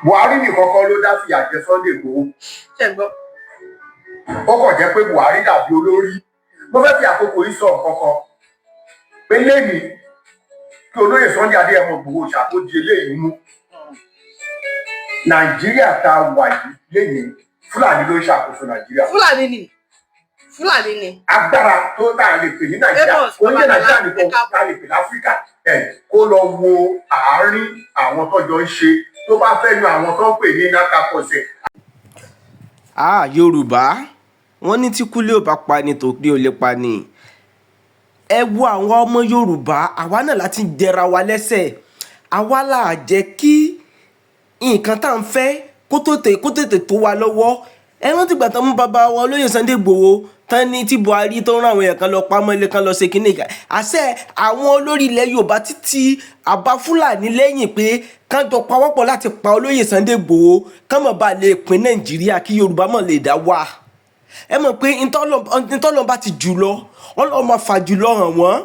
Buhari nìkan kọ́ ló dá fìyà jẹ Sunday Igboho. Ṣe ń gbọ́? Ó kàn jẹ́ pé Buhari dàbí olórí. Mo fẹ́ fi àkókò yìí sọ nǹkan kan pé lẹ́nìí, kí olóyè Sunday Adéyẹmọ Ìgbòho ṣàkóso eléyìí mú Nàìjíríà tá a wà yìí lẹ́nìí, Fúlàní ló ń ṣàkóso Nàìjíríà. Fúlàní ni, Fúlàní ni. Agbára tó tá a lè pè ní Nàìjíríà Amos kò ń jẹ́ Nàìjíríà Babalọlá, nìkan, ẹ káàbọ̀. tá a lè pè láfíríkà ẹ̀, kó lọ wo àárín àwọn tó jọ ń ṣe, tó bá fẹ́ nu àwọn tó ń pè ní nákàkọsẹ̀. Ah, Yorùbá, wọ́n ní tí kúlẹ̀ ò bá pa ni, tòde ò lè pa ni. Ẹ wo àwọn ọmọ Yorùbá, àwa náà láti ń jẹra wa lẹ́sẹ̀. Àwa là jẹ́ kí nǹkan tá à ń fẹ́ kó tètè tó wa lọ́wọ́. Ẹ rántí ìgbà tán mú bàbá wa olóyè Sunday Igboho tán ní tí Buhari tó ń rán àwọn èèyàn kan lọ pamọ́ ilé kan lọ ṣe kínní kan, àṣẹ àwọn olórí ilẹ̀ Yorùbá títí àbá Fúlàní lẹ́yìn pé kán jọ pawọ́pọ̀ láti pa olóyè Sunday Igboho, kán mọ̀ bá lè pín Nàìjíríà kí Yorùbá mọ̀ lè dá wà. Ẹ mọ̀ pé ntọ́lọ́ bá ti jù lọ, Ọlọ́run máa fà jù lọ hàn wọ́n.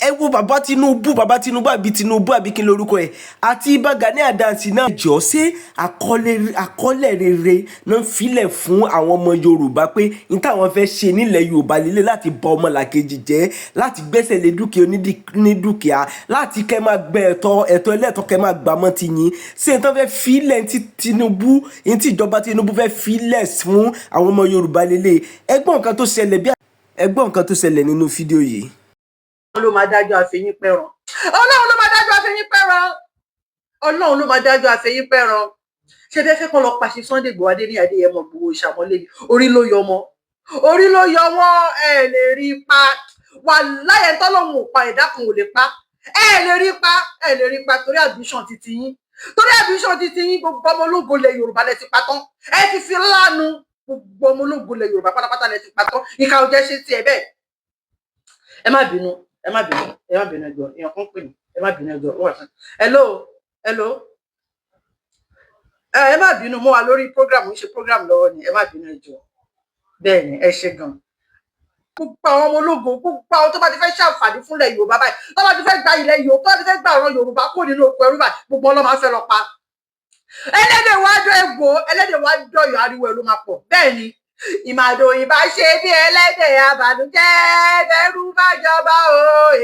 Ẹ wo bàbá Tinubu, bàbá Tinubu àbí Tinubu àbí kí n lorúkọ ẹ, àti Ìbà Gani Adams náà jọ ṣé àkọọ́lẹ̀ rere náà ń filẹ̀ fún àwọn ọmọ Yorùbá pé n táwọn fẹ́ ṣe nílẹ̀ Yorùbá lílé láti bà ọmọlàkejì jẹ́, láti gbẹ́sẹ̀ lé dúkìá onídùkìá, láti kẹ́ máa gbẹ ẹ̀tọ́ ẹlẹ́tọ́, kẹ́ máa gbà mọ́ ti yín. Ṣé n tán fẹ́ filẹ̀ tí Tinubu ní, tí ìjọba Tinubu fẹ́ filẹ̀ fún àwọn ọmọ Yorùbá lélẹ̀? Ẹgbọ́n nǹkan tó ṣẹlẹ̀ bí ẹgbọ́n nǹkan tó ṣẹlẹ̀ nínú fídíò yìí. Ló máa dájọ́ àfẹ̀yìn pẹ̀ràn. Ọlọ́run ló máa dájọ́ àfẹ̀yìn pẹ̀ràn. Ọlọ́run ló máa dájọ́ àfẹ̀yìn pẹ̀ràn. Ṣé bẹ́ẹ̀ fẹ́ kọ́ lọ pàṣẹ Sunday Igboho Adé ní Adéyẹmọ Ìgbòho ìṣàmọ́lé ni? Orí ló yọ ọmọ, orí ló yọ wọn. Ẹ lè rí i pa wà láyé. Tọ́lọ́run ò pa, ẹ̀dá kan ò lè pa. Ẹ lè rí pa, ẹ lè rí pa, torí ambition titi yín, torí ambition titi yín. Gbogbo ọmọ ológo ilẹ̀ Yorùbá lẹ ti pa tán. Ẹ ti fi láàánú gbogbo ọmọ ológo ilẹ̀ Yorùbá pátápátá lẹ ti pa tán. Ìka ò jẹ́ ṣe tiẹ̀ bẹ́ẹ̀. Ẹ má bínú, ẹ má bínú, ẹ má bínú. Ẹjọ́, èèyàn kan pè mí. Ẹ má bínú, ẹjọ́. Ó wà tán. Hello, hello. Ẹ má bínú, mo wà lórí program, ń ṣe program lọ́wọ́ ni. Ẹ má bínú, ẹjọ́. Bẹ́ẹ̀ ni, ẹ ṣe gan. Gbogbo àwọn ọmọ ológo, gbogbo àwọn tó bá ti fẹ́ ṣàǹfààní fúnlẹ̀ Yorùbá báyìí, tó bá ti fẹ́ gba ilẹ̀ Yorùbá, tó bá ti fẹ́ gba ọ̀rọ̀ Yorùbá kúrò nínú oko ẹrú báyìí, gbogbo ọlọ́mọ á fẹ́ lọ pa. Ẹlẹ́dẹ̀ wá dọ̀ ẹ̀gbọ́, ẹlẹ́dẹ̀ wá dọ̀yọ̀, ariwo ẹ̀ ló máa pọ̀. Bẹ́ẹ̀ ni, ìmàdò ìbá ṣe bí ẹlẹ́dẹ̀ àbànújẹ́ bẹ́rù bá jọba o,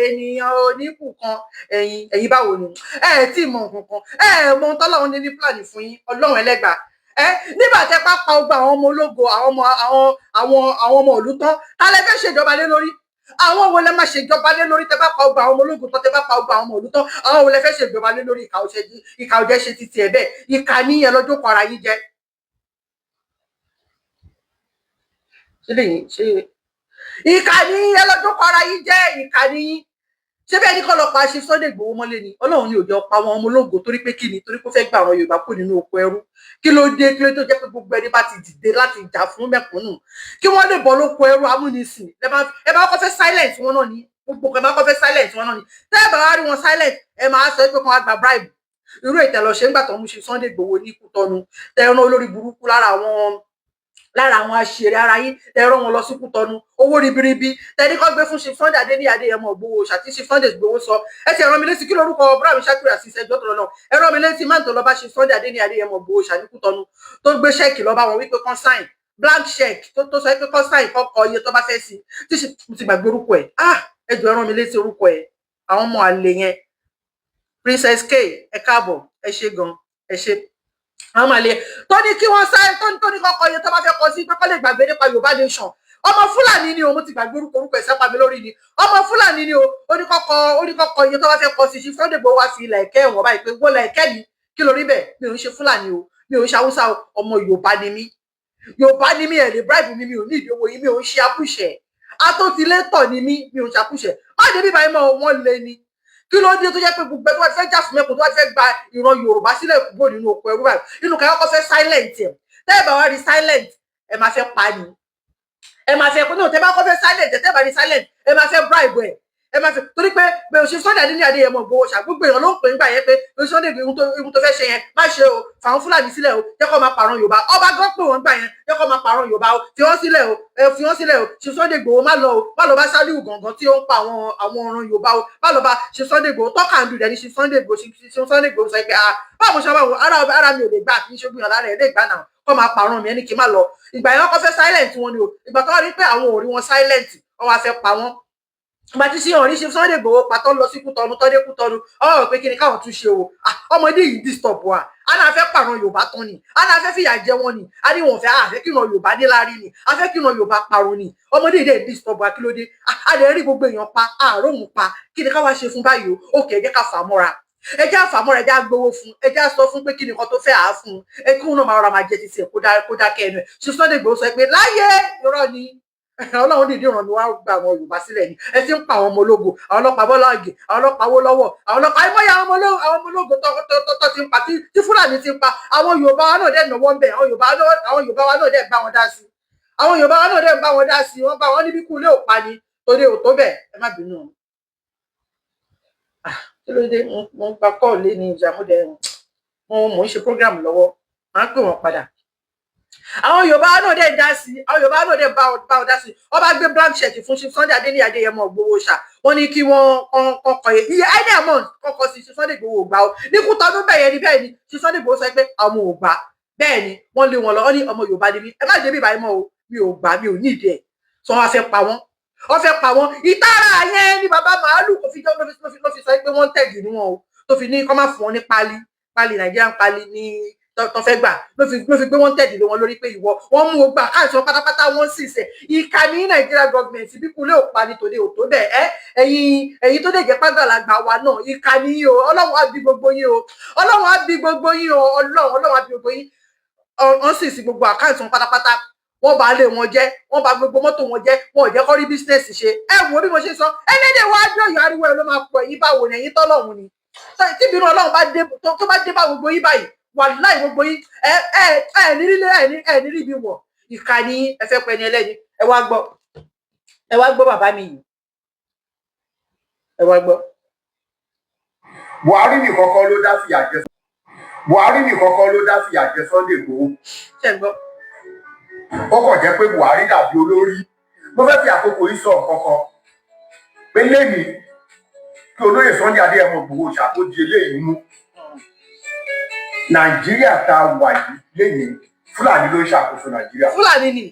ènìyàn oníkù kan. Ẹ̀yin báwo ni? Ẹ ẹ tí ì mọ nǹkan kan, ẹ ẹ mọ ohun tọ́lọ́run ní plan fún yín. Ọlọ́run ẹlẹ́gbàá ẹ, nígbà tẹ bá pa gbogbo àwọn ọmọ ológo, àwọn ọmọ àwọn ọmọ ìlú tán, ta lẹ fẹ́ ṣèjọba lé lórí? Àwọn wo lẹ máa ṣèjọba lé lórí? Tẹ bá pa gbogbo àwọn ọmọ ológo tán, tẹ bá pa gbogbo àwọn ọmọ ìlú tán, àwọn wo lẹ fẹ́ ṣèjọba lé lórí? Ìkà òṣèjì, ìkà òjẹ́ ṣe titi ẹ̀ bẹ́ẹ̀. Ìkà níyẹn lọ́jọ́ kọ ara yín jẹ. Ṣé lẹ́yìn ṣé ìkà níyẹn lọ́jọ́ kọ ara yín jẹ́? Ìkà níyìn. Ṣé bẹ́ẹ̀ ní kọ́ lọ pa ṣe Sunday Igboho mọ́lé ni? Ọlọ́run ní òjò pa àwọn ọmọ ológo, torí pé kí ni? Torí pé ó fẹ́ gba àwọn Yorùbá kúrò nínú oko ẹrú. Kí ló dé? Kí ló tó jẹ́ pé gbogbo ẹni bá ti dìde láti jà fún mẹ̀kúnnù kí wọ́n lè bọ́ lóko ẹrú amúnisìn, ẹ bá kọ́ fẹ́ silent wọn náà ni? Gbogbo ẹ bá kọ́ fẹ́ silent wọn náà ni. Tẹ́ ẹ bá wá rí wọn silent, ẹ máa sọ pé kí wọ́n gba bribe. Irú ìtẹ̀lọ́ṣẹ́ ńgbà tó ń mú ṣe Sunday Igboho ní Kútọ́nù, tẹ ẹran olórí burúkú lára àwọn aṣèré ara yín, tẹ rán wọn lọ sí Kútọ́nù, owó ribiribi tẹni kọ́ gbé fún ṣe Sunday Adéníyì Adéyẹmọ Ìgbòho ṣàti ṣe Sunday Ìgbòho sọ. Ẹ ti rán mi létí, kí lórúkọ Abraham Shakiri àti ìṣẹjọ tó lọ náà? Ẹ rán mi létí máa ń tó lọ bá ṣe Sunday Adéníyì Adéyẹmọ Ìgbòho ṣà ní Kútọ́nù, tó gbé cheque lọ bá wọn wípé kán sign blank cheque, tó sọ pé kán sign, kọ́ iye tó bá fẹ́ sí. Tí ṣe mo ti gbàgbé orúkọ ẹ̀. Ah, ẹ jọ̀ọ́, ẹ rán mi létí orúkọ ẹ̀. Àwọn ọmọ àlè yẹn. Princess K, ẹ káàbọ̀, ẹ ṣé gan, ẹ ṣé. Àwọn àlè tó ní kí wọ́n sáré, tó ní kọ́kọ́ iye tó bá fẹ́ kọ sí pé kọ́ lè gbàgbé nípa Yorùbá nation. Ọmọ Fúlàní ni o. Mo ti gbàgbé orúkọ ẹ̀, sápá mi lórí ni. Ọmọ Fúlàní ni o. Ó ní kọ́kọ́ iye tó bá fẹ́ kọ sí. Ṣe Sunday Igboho wá fi ilẹ̀ ẹ̀kẹ́ ẹ̀wọ̀n báyìí pé wọ́n lẹ̀ ẹ̀kẹ́ mi kí lórí bẹ́ẹ̀? Mi ò ń ṣe Fúlàní o, mi ò ń ṣe Haúsá o, ọmọ Yorùbá ni mí, Yorùbá ni mí. Ẹ̀ lè bribe mi, mi ò ní ìdí owó yìí, mi ò ń ṣe apúṣẹ̀, atótilétọ̀ ni mí, mi ò ń ṣe apúṣẹ̀. Má dé bíbá yín mọ́ wọn lé ni. Kí ló dé tó jẹ́ pé gbogbo ẹ tó bá fẹ́ jà fún mẹ́kùn, tó bá fẹ́ gba ìran Yorùbá sílẹ̀ kúrò nínú oko ẹrú báyìí, nínú kẹ́kọ́ kọ́ fẹ́ silent ẹ̀? Tẹ́ ẹ bá wá rí silent, ẹ máa fẹ́ pa ni. Ẹ máa fẹ́, no, tẹ́ bá kọ́ fẹ́ silent ẹ̀, tẹ́ bá rí silent, ẹ máa fẹ́ bribe ẹ̀. Ẹ Ẹ máa fi torí pé bẹ́ẹ̀ ṣe Sunday Adéníyì Adéyẹmọ Ìgbòho ṣá, gbogbo èèyàn ló ń pè nígbà yẹn pé Sunday, ihun tó fẹ́ ṣe yẹn, má ṣe o, fàwọn Fúlàní sílẹ̀ o, jẹ́ kó máa pààrọ̀ Yorùbá. Ọba gan pè wọ́n gbà yẹn, jẹ́ kó máa pààrọ̀ Yorùbá o, fi wọ́n sílẹ̀ o, ẹ fi wọ́n sílẹ̀ o. Ṣe Sunday Ìgbòho, má lọ o, má lọ bá Sálíù Gàngán tí ó ń pa àwọn ọ̀ràn Yorùbá o, má lọ bá ṣe Sunday Ìgbòho tọ́kàndù rẹ̀ ní. Ṣe Sunday Ìgbòho, ṣe Sunday Ìgbòho sọ pé, "Ah, báwo ṣe báwo ara mi ò lè gbà, kì í ṣe gbìyànjú lára ẹ̀ lè gbà náà kọ́ máa pààrọ̀ mi, ẹni kì í má lọ." Ìgbà yẹn, wọ́n kọ́ fẹ́ silent wọn ni o. Ìgbà tó wá rí pé àwọn ò rí wọn silent, wọ́n wá fẹ́ pa wọ́n. Ìgbà tí sí ọ̀rí ṣe Sunday Igboho pàtó lọ sí Kútọ́nù, tọ́dé Kútọ́nù, ọ̀rọ̀ pé kí ni káwọn tún ṣe o? Ọmọdé yìí disturb wa, a náà fẹ́ pààrọ̀ Yorùbá tán ni, a náà fẹ́ fìyà jẹ wọn ni, a ní wọn fẹ́, àfẹ́ kí ìran Yorùbá ní láárí ni, a fẹ́ kí ìran Yorùbá parun ni. Ọmọdé yìí dẹ̀ disturb wa, kí ló dé? A lè rí gbogbo èèyàn pa, àárò òun pa. Kí ni káwá ṣe fún báyìí o? Òkè, ẹ jẹ́ ká fà á mọ́ra, ẹ jẹ́ àfàmọ́ra, ẹ jẹ́ àgbowó fún, ẹ jẹ́ àsọ fún pé kí ni nǹkan tó fẹ́ àá fún ẹ, kí òun náà máa rọra máa jẹ títí ẹ, kó dákẹ́ ẹnu ẹ. Ṣe Sunday Igboho sọ pé láyé, irọ́ ni, Ọlọ́run dìde ràn mí wá gba àwọn Yorùbá sílẹ̀ ni. Ẹ ti ń pa àwọn ọmọ ológo, àwọn ọlọ́pàá Bọ́lá Ìgè, àwọn ọlọ́pàá Awólọ́wọ̀, àwọn ọlọ́pàá àìmọye àwọn ọmọ ológo tó ti ń pa, tí Fúlàní ti ń pa. Àwọn Yorùbá wa náà dẹ̀ náwó ń bẹ̀, àwọn Yorùbá wa náà dẹ̀ bá wọn dá sí, àwọn Yorùbá wa náà dẹ̀ bá wọn dá sí. Wọ́n bá wọn níbi kú ilé òpa ni torí ò tó bẹ̀. Ẹ má bínú. Kí ló dé? Mo ń gba call ní ìjà, mo dẹ̀ mo ń ṣe program lọ́wọ́, máa ń pè wọ́n padà. Àwọn Yorùbá náà dẹ̀ dá sí, àwọn Yorùbá náà dẹ̀ bá wọn dá sí. Wọ́n bá gbé blank check fún Sunday Adéníyì Adéyẹmọ Ìgbòho ṣá, wọ́n ní kí wọ́n kọ́kọ́ iye any amount kọ́kọ́ sí. Sunday Ìgbòho gbà ó ní Kútọ́nù bẹ́ẹ̀ yẹn ni. Bẹ́ẹ̀ ni Sunday Ìgbòho sọ pé àwọn ò gbà. Bẹ́ẹ̀ ni wọ́n lé wọn lọ. Wọ́n ní ọmọ Yorùbá ni mí, ẹ má dé bí ìbáyìí mọ́ o, mi ò gbà, mi ò ní ìdí ẹ̀. Sọ wọn fẹ́ pa wọ́n, wọ́n fẹ́ pa wọ́n. Ìtara yẹn ni bàbá màálù kò fi jọ ló fi sọ pé wọ́n tẹ̀gì ní wọn o, tó fi ní kọ́ má fún wọn ní pálí pálí Nàìjíríà, pálí ní tó fẹ́ gbà, ló fi gbé wọ́n tẹ̀dí lé wọn lórí pé ìwọ wọ́n mú gbà káàtì wọn pátápátá. Wọ́n sì ṣe ìka ní Nàìjíríà gọọmenti bí kulẹ̀ ò pa ní tòde ò tó bẹ́ẹ̀. Ẹ́ ẹ̀yin tó dẹ̀ jẹ́ pàgbàlagbà wa náà, ìka ní yín o. Ọlọ́run á bí gbogbo yín o, Ọlọ́run á bí gbogbo yín o, Ọlọ́run á bí gbogbo yín. Wọ́n sì sí gbogbo account wọn pátápátá, wọ́n bà lé wọn jẹ́, wọ́n bà gbogbo mọ́tò wọn jẹ́, wọn ò jẹ́ kó rí business ṣe. Ẹ wo bí mo ṣe sọ, ẹlẹ́dẹ̀ wá dọ̀yọ̀, ariwo ẹ ló máa pọ̀. Ẹ̀yin báwo ni? Ẹ̀yin tọ́lọ́run ni. Tí ìbínú Ọlọ́run bá dé, tó bá dé bá gbogbo yín báyìí, wàláì, gbogbo yín ẹ ẹ ẹ ní rí ẹ ní ẹ ní rí ibi wọ̀. Ìkà ni ẹ fẹ́ pẹ́ ní ẹlẹ́ni. Ẹ wá gbọ́, ẹ wá gbọ́ bàbá mi yìí, ẹ wá gbọ́. Buhari nìkan kọ́ ló dá fìyà jẹ Sunday Igboho. Ṣé ń gbọ́? Ó kàn jẹ́ pé Buhari dàbí olórí. Mo fẹ́ fi àkókò yìí sọ nǹkan kan pé lẹ́nìí, kí olóyè Sunday Adéyẹmọ Ìgbòho ṣàkóso eléyìí mú, Nàìjíríà tá a wà yìí lẹ́nìí, Fúlàní ló ń ṣàkóso Nàìjíríà. Fúlàní ni,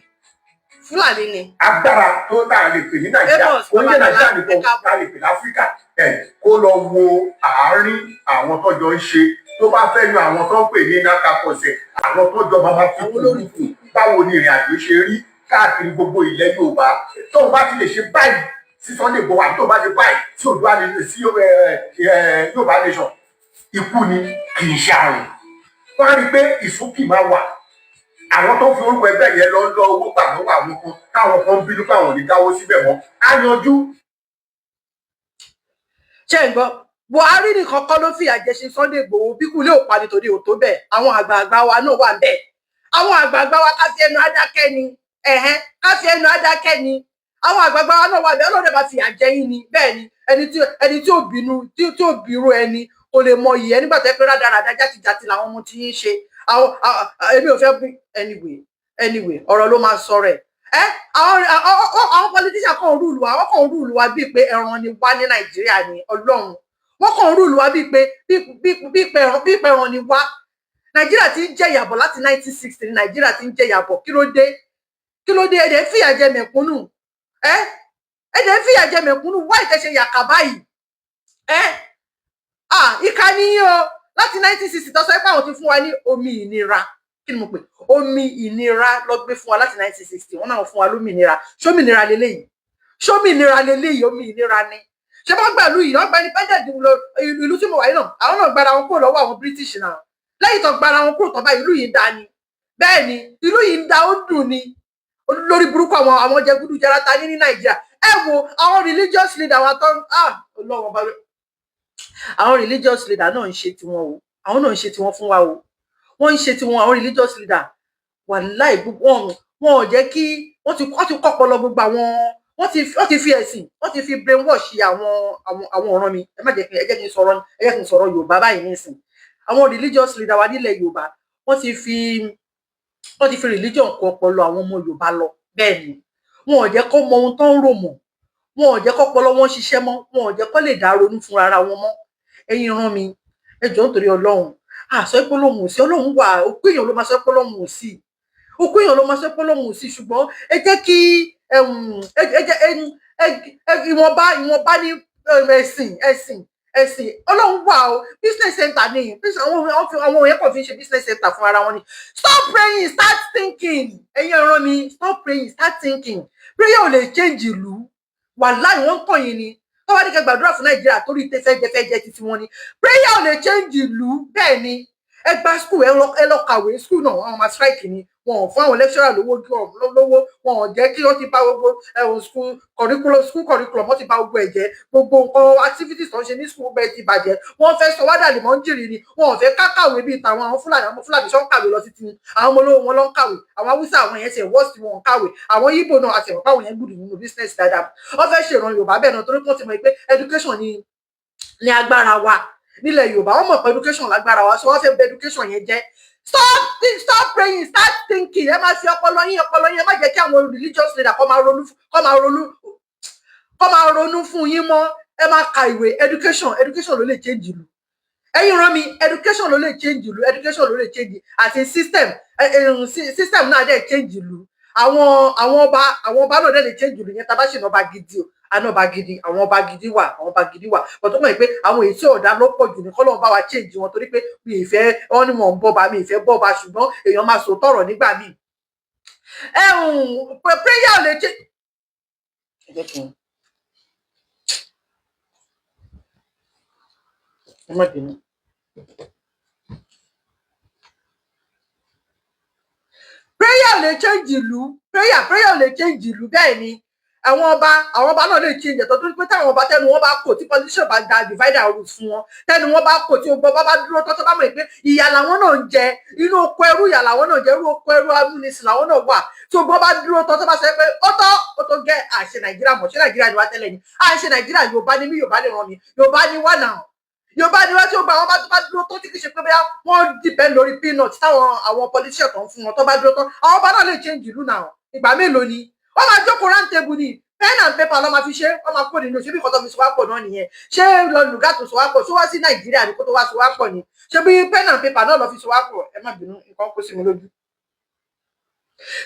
Fúlàní ni. Agbára tó tá a lè pè ní Nàìjíríà Amos, kò ń jẹ́ Nàìjíríà Babalọlá, nìkan, ẹ káàbọ̀. tá a lè pè láfíríkà, ẹ kó lọ wo àárín àwọn tọ́jọ́ ń ṣe, tó bá fẹ́ yan àwọn tó ń pè ní nákàkọsẹ̀, àwọn tọ́jọ́ bàbá fi Àwọn olórí. kù. Báwo ni ìrìn àjò ṣe rí káàkiri gbogbo ilẹ̀ Yorùbá? Tóun bá ti lè ṣe báyìí sí Sunday Igboho, àti tóun bá ṣe báyìí sí Oòduà ní sí Yorùbá nation, ikú ni, kì í ṣe àrùn. Wọ́n á rí i pé ìsúnkì máa wà. Àwọn tó ń fi orúkọ ẹgbẹ́ yẹn lọ lọ owó gbà lọ́wọ́ àwọn kan, káwọn kan ń bínú káwọn ò ní dáwó síbẹ̀ mọ́, á yanjú. Ṣé ń gbọ́? Buhari nìkan kọ́ ló fìyà jẹ ṣe Sunday Igboho. Bí kú ilé ò pa nítorí ò tó bẹ́ẹ̀, àwọn àgbààgbà wa náà wà bẹ́ẹ̀. Àwọn àgbààgbà wa, ká fi ẹnu adákẹ́ ni, ẹ̀hẹ́n, ká fi ẹnu adákẹ́ ni. Àwọn àgbààgbà wa náà wà bẹ́ẹ̀. Ọlọ́dẹ bá fìyà jẹ yín ni. Bẹ́ẹ̀ ni, ẹni tí ò bínú, tí ò bírú ẹni kò lè mọ iyì ẹ nígbà tó yẹ pé rádaràda, játijàti làwọn ọmọ tí yín ṣe. Àwọn èmi ò fẹ́ bí. Anyway, ọ̀rọ̀ ló máa sọ rẹ̀ ẹ. Àwọn politician kan rule wa, wọ́n kàn rule wa bíi pé ẹran ni wá ní Nàìjíríà ni. Ọlọ́run, wọ́n kàn rule wa bíi pé ẹran ni wá. Nàìjíríà ti ń jẹ ìyàbọ̀ láti 1960 ní Nàìjíríà ti ń jẹ ìyàbọ̀. Kí ló dé? Kí ló dé? Ẹ̀dẹ̀ ń fìyà jẹ mẹ̀kúnnù, ẹ ẹ̀dẹ̀ ń fìyà jẹ mẹ̀kúnnù. Wá ìtẹ̀ṣe yàkà báyìí ẹ. Ah, ìkà ni yín o. Láti 1960 tó sọ pé àwọn ti fún wa ní omi ìnira, kí ni mo pè? Omi ìnira lọ gbé fún wa láti 1960. Wọn náà fún wa lómi ìnira. Ṣómi ìnira leléyìí? Ṣómi ìnira leléyìí? Omi ìnira ni. Ṣé wọ́n gbà ìlú yìí, wọ́n gba independent ìlú tí mo wà yìí náà, àwọn náà gbára wọn kúrò lọ́wọ́ àwọn British náà. Lẹ́yìn tó gbára wọn kúrò tó bá ìlú yìí ń da ni. Bẹ́ẹ̀ ni, ìlú yìí ń da, ó dùn ni. Lórí burúkú àwọn jẹgúdú jẹrata ní Nàìjíríà. Ẹ wo àwọn religious leader wa tó ń, ah, Ọlọ́run ọba, àwọn religious leader náà ń ṣe tiwọn o. Àwọn náà ń ṣe tiwọn fún wa o, wọ́n ń ṣe tiwọn. Àwọn religious leader, wàláì, gbogbo wọn ò jẹ́ kí wọ́n ti kọ́pọlọ gbogbo àwọn Wọ́n ti fi ẹ̀sìn, wọ́n ti fi brainwash àwọn ọ̀ràn mi. Ẹ má jẹ́ kí ẹ jẹ́ kí n sọ̀rọ̀, ẹ jẹ́ kí n sọ̀rọ̀ Yorùbá báyìí nísìn. Àwọn religious leader wa nílẹ̀ Yorùbá, wọ́n ti fi religion kó ọpọlọ àwọn ọmọ Yorùbá lọ. Bẹ́ẹ̀ ni, wọn ò jẹ́ kó mọ ohun tó ń rò mọ́, wọn ò jẹ́ kó ọpọlọ wọn ṣiṣẹ́ mọ́, wọn ò jẹ́ kó lè dá ronú fún ara wọn mọ́. Ẹ̀yin ràn mí, ẹ jọ̀ọ́, nítorí Ọlọ́run, àsọ pé Ọlọ́run ò sí. Ọlọ́run wà. Òkú èèyàn ló máa sọ pé Ọlọ́run ò sí, òkú èèyàn ló máa sọ pé Ọlọ́run ò sí. Ṣùgbọ́n ẹ jẹ́ kí ẹ jẹ́ ìwọ̀nba ní ẹ̀sìn. Ọlọ́run wà o. Business center ni àwọn èèyàn kàn fi ń ṣe business center fún ara wọn ni. Stop praying, start thinking. Ẹ̀yin ọ̀ràn mi, stop praying, start thinking. Prayer ò lè change ìlú. Wàláì, wọ́n ń kàn yín ni. Tó bá ní kẹ́ gbàdúrà fún Nàìjíríà, torí tẹ fẹ́ jẹ títí wọn ni. Prayer ò lè change ìlú. Bẹ́ẹ̀ ni, ẹ gba school, ẹ lọ kàwé. School náà, àwọn máa strike ni. Wọn ò fún àwọn lecturer lówó, wọn ò jẹ́ kí wọ́n ti bá gbogbo ẹ̀hún school curriculum, wọ́n ti bà gbogbo ẹ̀ jẹ́. Gbogbo nǹkan activities tó ń ṣe ní school bẹ́ẹ̀ ti bàjẹ́. Wọ́n fẹ́ sọ wádà lè mọ́ ń jìrì ni. Wọn ò fẹ́ ká kàwé bíi tàwọn àwọn Fúlàní. Àwọn Fúlàní ṣọ́ ń kàwé lọ títí? Àwọn ọmọ olówó wọn ló ń kàwé. Àwọn Haúsá, àwọn yẹn ṣe wọ́ọ̀sì, wọn kàwé. Àwọn Yíbò náà àti ẹ̀wọ̀n, báwọn yẹn gbùdù nínú business dáadáa. Wọ́n fẹ́ ṣèràn Yorùbá bẹ́ẹ̀ náà, torí wọ́n ti mọ̀ pé education ni agbára wa nílẹ̀ Yorùbá. Wọ́n mọ̀ pé education lágbára wa, so wọ́n fẹ́ bẹ education yẹn jẹ́. Stop praying, start thinking. Ẹ máa fi ọpọlọ yín. Ẹ má jẹ́ kí àwọn religious leader kọ́ máa ronú fún yín mọ́. Ẹ máa ka ìwé. Education ló lè change ìlú. Ẹ̀yin ràn mí, education ló lè change ìlú, education ló lè change àti system náà dẹ̀ change ìlú. Àwọn ọba náà dẹ̀ lè change ìlú yẹn, tá a bá ṣe ọba gidi o. Àná ọba gidi, àwọn ọba gidi wà, àwọn ọba gidi wà, but ó mọ̀ pé àwọn èyí tí ọ̀dà ló pọ̀ jù ní kọ́lọ́run bá wa change wọn, torí pé mi ì fẹ́ wọn ni wọ́n ń bọ́ba, mi ì fẹ́ bọ́ba, ṣùgbọ́n èèyàn máa sọ tọ̀rọ̀ nígbà míì. Ẹ̀hún, prayer lè change. Ẹ jẹ́ kí n, ẹ má bínú. Prayer lè change ìlú. Prayer lè change ìlú. Bẹ́ẹ̀ ni, àwọn ọba náà lè change ẹ̀tọ́, torí pé táwọn ọba tẹnu wọn bá kò, tí politician bá da divide and rule fún wọn, tẹnu wọn bá kò, tí ogbó bá dúró tọ́tọ́, bá mọ̀ pé ìyà làwọn náà ń jẹ inú oko ẹrú, ìyà làwọn náà ń jẹ irú oko ẹrú amúnisìn làwọn náà wà, tí ogbó bá dúró tọ́tọ́, bá sọ pé ó tọ́, ó tó gẹ́. Àṣẹ Nàìjíríà mọ̀ ṣé Nàìjíríà ni wá tẹ́lẹ̀ ni àṣẹ Nàìjíríà. Yorùbá ni mí, Yorùbá lè ràn mí, Yorùbá ni wà náà, Yorùbá ni wá. Tí ó gba àwọn bá tó bá dúró tó, tí kì í ṣe pé bóyá wọ́n depend lórí peanut táwọn àwọn politician tó ń fún wọn, tó bá dúró tán, àwọn ọba náà lè change ìlú náà. Ìgbà mélòó ni wọ́n máa jókòó? Round table ni, pen and paper ló máa fi ṣe. Wọ́n máa kó nínú ṣé bí nǹkan tó fi sowápọ̀ náà nìyẹn. Ṣé lọ lùgá tó sowápọ̀, ṣó wá sí Nàìjíríà ní kó tó wá sowápọ̀ ni? Ṣé bí pen and paper náà lọ fi sowápọ̀? Ẹ má bínú, nǹkan kó sí mi lójú.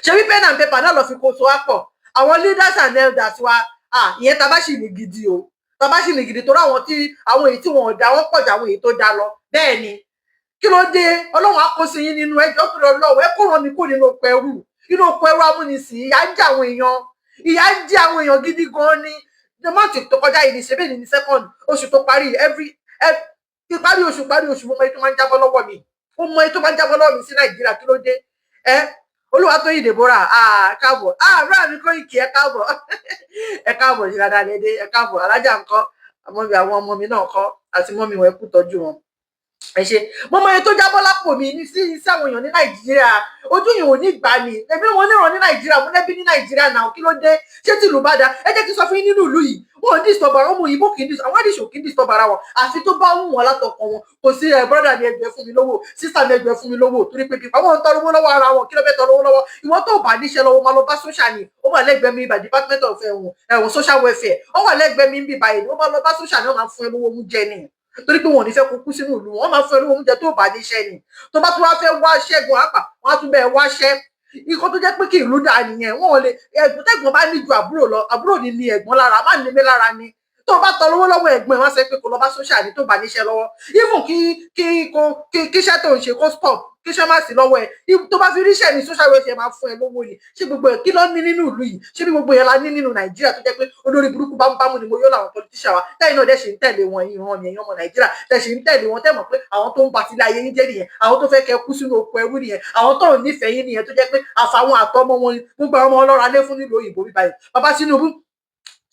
Ṣé bí pen and paper náà lọ fi kó sowápọ̀? Àwọn leaders and elders wa, ah, ìyẹn tá a bá sì ní gidi o, tá a bá sì ní gidi, torí àwọn tí àwọn èyí tí wọn ò dá wọn pọ̀ jù àwọn èyí tó dá lọ. Bẹ́ẹ̀ ni, kí ló dé? Ọlọ́run á kó sí yín nínú. Ẹjọ́ tó lọ lọ́wọ́, ẹ kó ràn mí kó nínú oko ẹrú, inú oko ẹrú amúnisìn. Ìyà ń jẹ àwọn èèyàn, ìyà ń jẹ àwọn èèyàn gidi gan ni. The month tó kọjá yìí ní ṣe bẹ́ẹ̀ ni second oṣù tó parí, every ìparí oṣù, parí oṣù, mo mọ èyí tó máa ń jábọ́ lọ́wọ́ mi, mo mọ èyí tó máa ń jábọ́ lọ́wọ́ mi sí Nàìjíríà. Kí ló dé? Ẹ Olúwatóyìn Deborah, ah, káàbọ̀. Ah, búrọ̀ mi Kóìkì, ẹ káàbọ̀, ẹ káàbọ̀. Ṣe dáadáa lédè? Ẹ káàbọ̀. Alájà ńkọ́? Àmọ́ bí àwọn ọmọ mi náà kọ́ àti mọ́mí wọn, ẹ kú tọ́jú wọn, ẹ ṣe. Mo mọ iye tó jábọ́ lápò mi ní sí àwọn èèyàn ní Nàìjíríà. Ojú yìí ò ní gbà ní èmi wọn níran ní Nàìjíríà, mo lẹ́bí ní Nàìjíríà náà. Kí ló dé? Ṣé tí ìlú bá da, ẹ jẹ́ kí n sọ fún yín, nínú ìlú yìí, wọn ò disturb ara wọn. Òyìnbó kì í disturb, àwọn àdìsò kì í disturb ara wọn, àfi tó bá wù wọn látọkàn wọn. Kò sí ẹ, brother mi, ẹgbẹ́ fún mi lówó, sister mi, ẹgbẹ́ fún mi lówó, torí pé pípa wọn ń tọrọ owó lọ́wọ́ ara wọn. Kí ló fẹ́ tọrọ owó lọ́wọ́? Ìwọ tó bá níṣẹ́ lọ́wọ́, máa lọ bá social ni. Ó wà lẹ́gbẹ̀ẹ́ mi ibà, department of ẹ̀wọ̀n social welfare, ó wà lẹ́gbẹ̀ẹ́ mi bí báyìí. Ó máa lọ bá social ni, ó máa fún ẹ lówó oúnjẹ ni, torí pé wọn ò ní fẹ́ kó kú sínú ìlú wọn. Máa fún ẹ lówó oúnjẹ tó bá níṣẹ́ ni. Tó bá tún wá fẹ́ wá ṣẹ́gun àpà, wọn á tún bẹ́ẹ̀ wáṣẹ́. Ikọ́ tó jẹ́ pé kí ìlú dáa nìyẹn. Wọn ò lè ẹ̀gbọ́n, tẹ̀gbọ́n bá ní ju àbúrò lọ, àbúrò ní ẹ̀gbọ́n lára, má ní mi lára ni. Tó bá tọrọ owó lọ́wọ́ ẹ̀gbọ́n ẹ̀, wọ́n sọ pé kó lọ bá social ní tó bá níṣẹ́ lọ́wọ́. Even kí kíṣẹ́ tó ń ṣe kó stop, kíṣẹ́ má sí lọ́wọ́ ẹ̀, tó bá fi ríṣẹ́ ní social welfare máa fún ẹ lówó ni. Ṣé gbogbo ẹ̀ kí ló ní nínú ìlú yìí? Ṣé bí gbogbo yẹn la ní nínú Nàìjíríà, tó jẹ́ pé olórí burúkú bámúbámú ni mo yó làwọn politician wa, tẹ́yìn náà dẹ̀ ṣe ń tẹ̀lé wọn? Ìran mi, ẹ̀yin ọmọ Nàìjíríà tẹ̀ ṣe ń tẹ̀lé wọn, tẹ́ mọ̀ pé àwọn tó ń ba tilé ayé yín jẹ́ nìyẹn, àwọn tó fẹ́ kẹ́ kú sínú oko ẹrú nìyẹn, àwọn tó ń nífẹ̀ẹ́ yín nìyẹn, tó jẹ́ pé àfàwọn àtọmọ wọn, gbogbo àwọn ọmọ ọlọ́ra lé fún nílùú òyìnbó bíbáyìí. Bàbá Tinubu.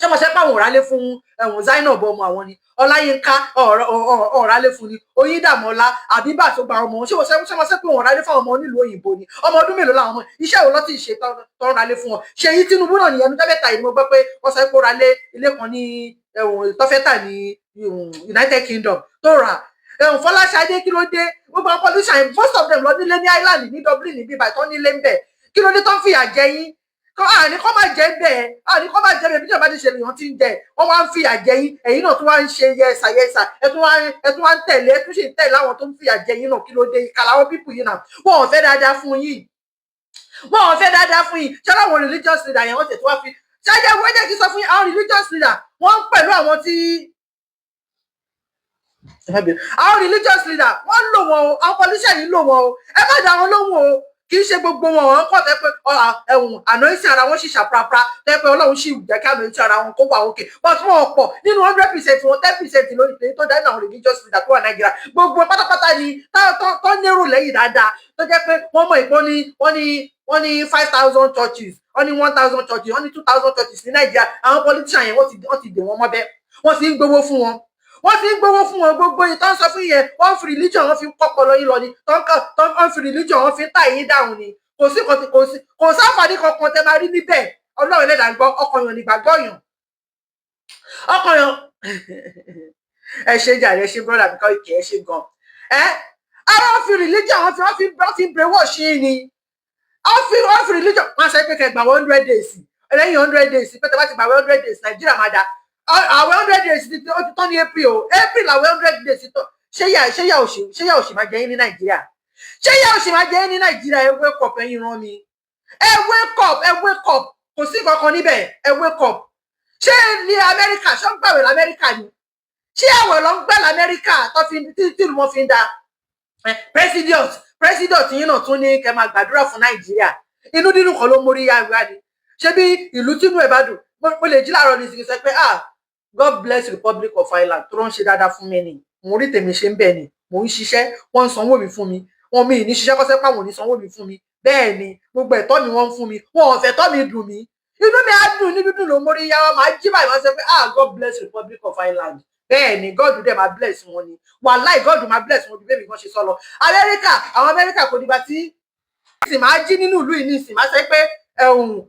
Ṣé mo ṣe pé àwọn òrálé fún ẹ̀wọ̀n Zainab ọmọ àwọn ni Ọláyínká ọ̀rálé fún ni Oyíndàmọ́lá Àbíbà tó gba ọmọ wọn? Ṣé mo ṣe pé wọn ọ̀rálé fún àwọn ọmọ nílùú òyìnbó ni? Ọmọ ọdún mélòó làwọn ọmọ? Iṣẹ́ wo ló ti ṣe tó ń ralé fún wọn? Ṣèyí Tinubu náà nìyẹn. Tẹ́fẹ̀ta yìí ni mo gbọ́ pé wọ́n sọ pé ó ralé ilé kan ní ẹ̀wọ̀n tọ́fẹ́tà ní United Kingdom tó rà. Ẹ̀wọ̀n Fọláṣadé, kí ló dé? Gbogbo àwọn politician, most of them lọ nílé ní Ireland, ní Dublin, ní bíbá tó nílé ń bẹ̀. Kí ló dé tó ń fìyà jẹ yín? Àní kọ́ máa jẹ bẹ́ẹ̀, àní kọ́ máa jẹ bẹ́ẹ̀. Bí ìjọba ti ṣe lèèyàn ti ń jẹ, wọ́n wá ń fìyà jẹ yín, ẹ̀yin náà tún wá ń ṣe yẹsà yẹsà. Ẹ tún wá ń tẹ̀lé, ẹ tún ṣì ń tẹ̀lé àwọn tó ń fìyà jẹ yín náà. Kí ló dé? Ìkà làwọn people yìí náà. Wọn ò fẹ́ dáadáa fún yín, wọn ò fẹ́ dáadáa fún yín. Ṣé láwọn religious leader yẹn, wọ́n tẹ̀ tó wá fi ṣáájú? Wọ́n jẹ́ kí sọ fún yín, àwọn religious leader, wọ́n ń pẹ̀lú àwọn tí àwọn religious leader, wọ́n lò wọ́n o. Àwọn politician yìí lò wọ́n o. Ẹ má dá wọn lóhùn o. Kì í ṣe gbogbo wọn. Wọn kọ́ tẹ́ pé ẹ̀wọ̀n anointing ara wọn sì ṣàprapra, tẹ́ pé Ọlọ́run sì jẹ́ kí anointing ara wọn kó wà òkè, but wọn pọ̀. Nínú 100% wọn, 10% lórí ìpè tó dá nínú àwọn religious leader tó wà Nàìjíríà. Gbogbo pátápátá ni tó nérò lẹ́yìn dáadáa, tó jẹ́ pé wọ́n mọ̀ ìpọ́n ní wọ́n ní 5,000 churches, wọ́n ní 1,000 churches, wọ́n ní 2,000 churches ní Nàìjíríà. Àwọn politician yẹn, wọ́n ti dè wọ́n mọ́bẹ́, wọ́n ti ń gbowó fún wọn, wọ́n ti ń gbowó fún wọn. Gbogbo yìí tó ń sọ fún yẹn, wọ́n fi religion, wọ́n fi ń kọ́pọ̀ lọ yín lọ ni, tó ń fi religion, wọ́n fi ń tà yín dáhùn ni. Kò sí kò sí kò sáǹfààní kankan tẹ máa rí níbẹ̀. Ọlọ́run ẹlẹ́dàá gbọ́, ọkàn yàn nígbàgbọ́ yàn, ọkàn yàn. Ẹ ṣe jàre, ẹ ṣe, brother mi kọ́ ìkẹ́, ẹ ṣe gan. Ẹ àwọn fi religion, wọ́n fi brainwash yín ni. Wọ́n fi religion, wọ́n sọ pé kẹ́ gbà 100 days. Lẹ́yìn 100 days, pé tẹ́ bá ti gbà 100 days, Nàìjíríà máa dà. Àwẹ̀ 100 days ti ó ti tán ní April o. April àwẹ̀ 100 days ti tán. Ṣé yà òṣì máa jẹ yín ní Nàìjíríà? Ṣé yà òṣì máa jẹ yín ní Nàìjíríà? Ẹ wake up, ẹ̀yin ràn mí. Ẹ wake up, ẹ wake up. Kò sí kankan níbẹ̀. Ẹ wake up. Ṣé ní Amẹ́ríkà, ṣé ń gbàwẹ̀ lamẹ́ríkà ni? Ṣé àwẹ̀ ló ń gbà lamẹ́ríkà tó fi tí ìlú wọn fi ń da? President yín náà tún ní kẹ́ máa gbàdúrà fún Nàìjíríà. Inú dídùn kan ló mórí yá wá ni. Ṣé bí ìlú tínú ẹ̀ bá dùn, mo lè jí láàárọ̀ ní ìsìnkú sọ pé, "Ah, God bless Republic of Ireland," tó ń ṣe dáadáa fún mi ni. Mo rí tèmi ṣe ń bẹ̀ ni, mò ń ṣiṣẹ́, wọ́n ń sanwó mi fún mi. Wọ́n mi ní ṣiṣẹ́ kọ́sẹ́ pàwọn ò ní sanwó mi fún mi. Bẹ́ẹ̀ ni gbogbo ẹ̀tọ́ mi wọ́n ń fún mi, wọn ò fẹ́ tọ́ mi dùn mí. Inú mi á dùn, ní dúdùn ló mórí yá wa. Máa jí báyìí, máa sọ pé, "Ah, God bless Republic of Ireland." Bẹ́ẹ̀ ni, God dẹ̀ máa bless wọn ni. Wàláì, God máa bless wọn bí bẹ́ẹ̀ mi kan ṣe sọ lọ. Amẹ́ríkà, àwọn Amẹ́ríkà, kò dìgbà tí sì máa jí nínú ìlú yìí ní ìsìn, máa sọ pé ẹ̀hún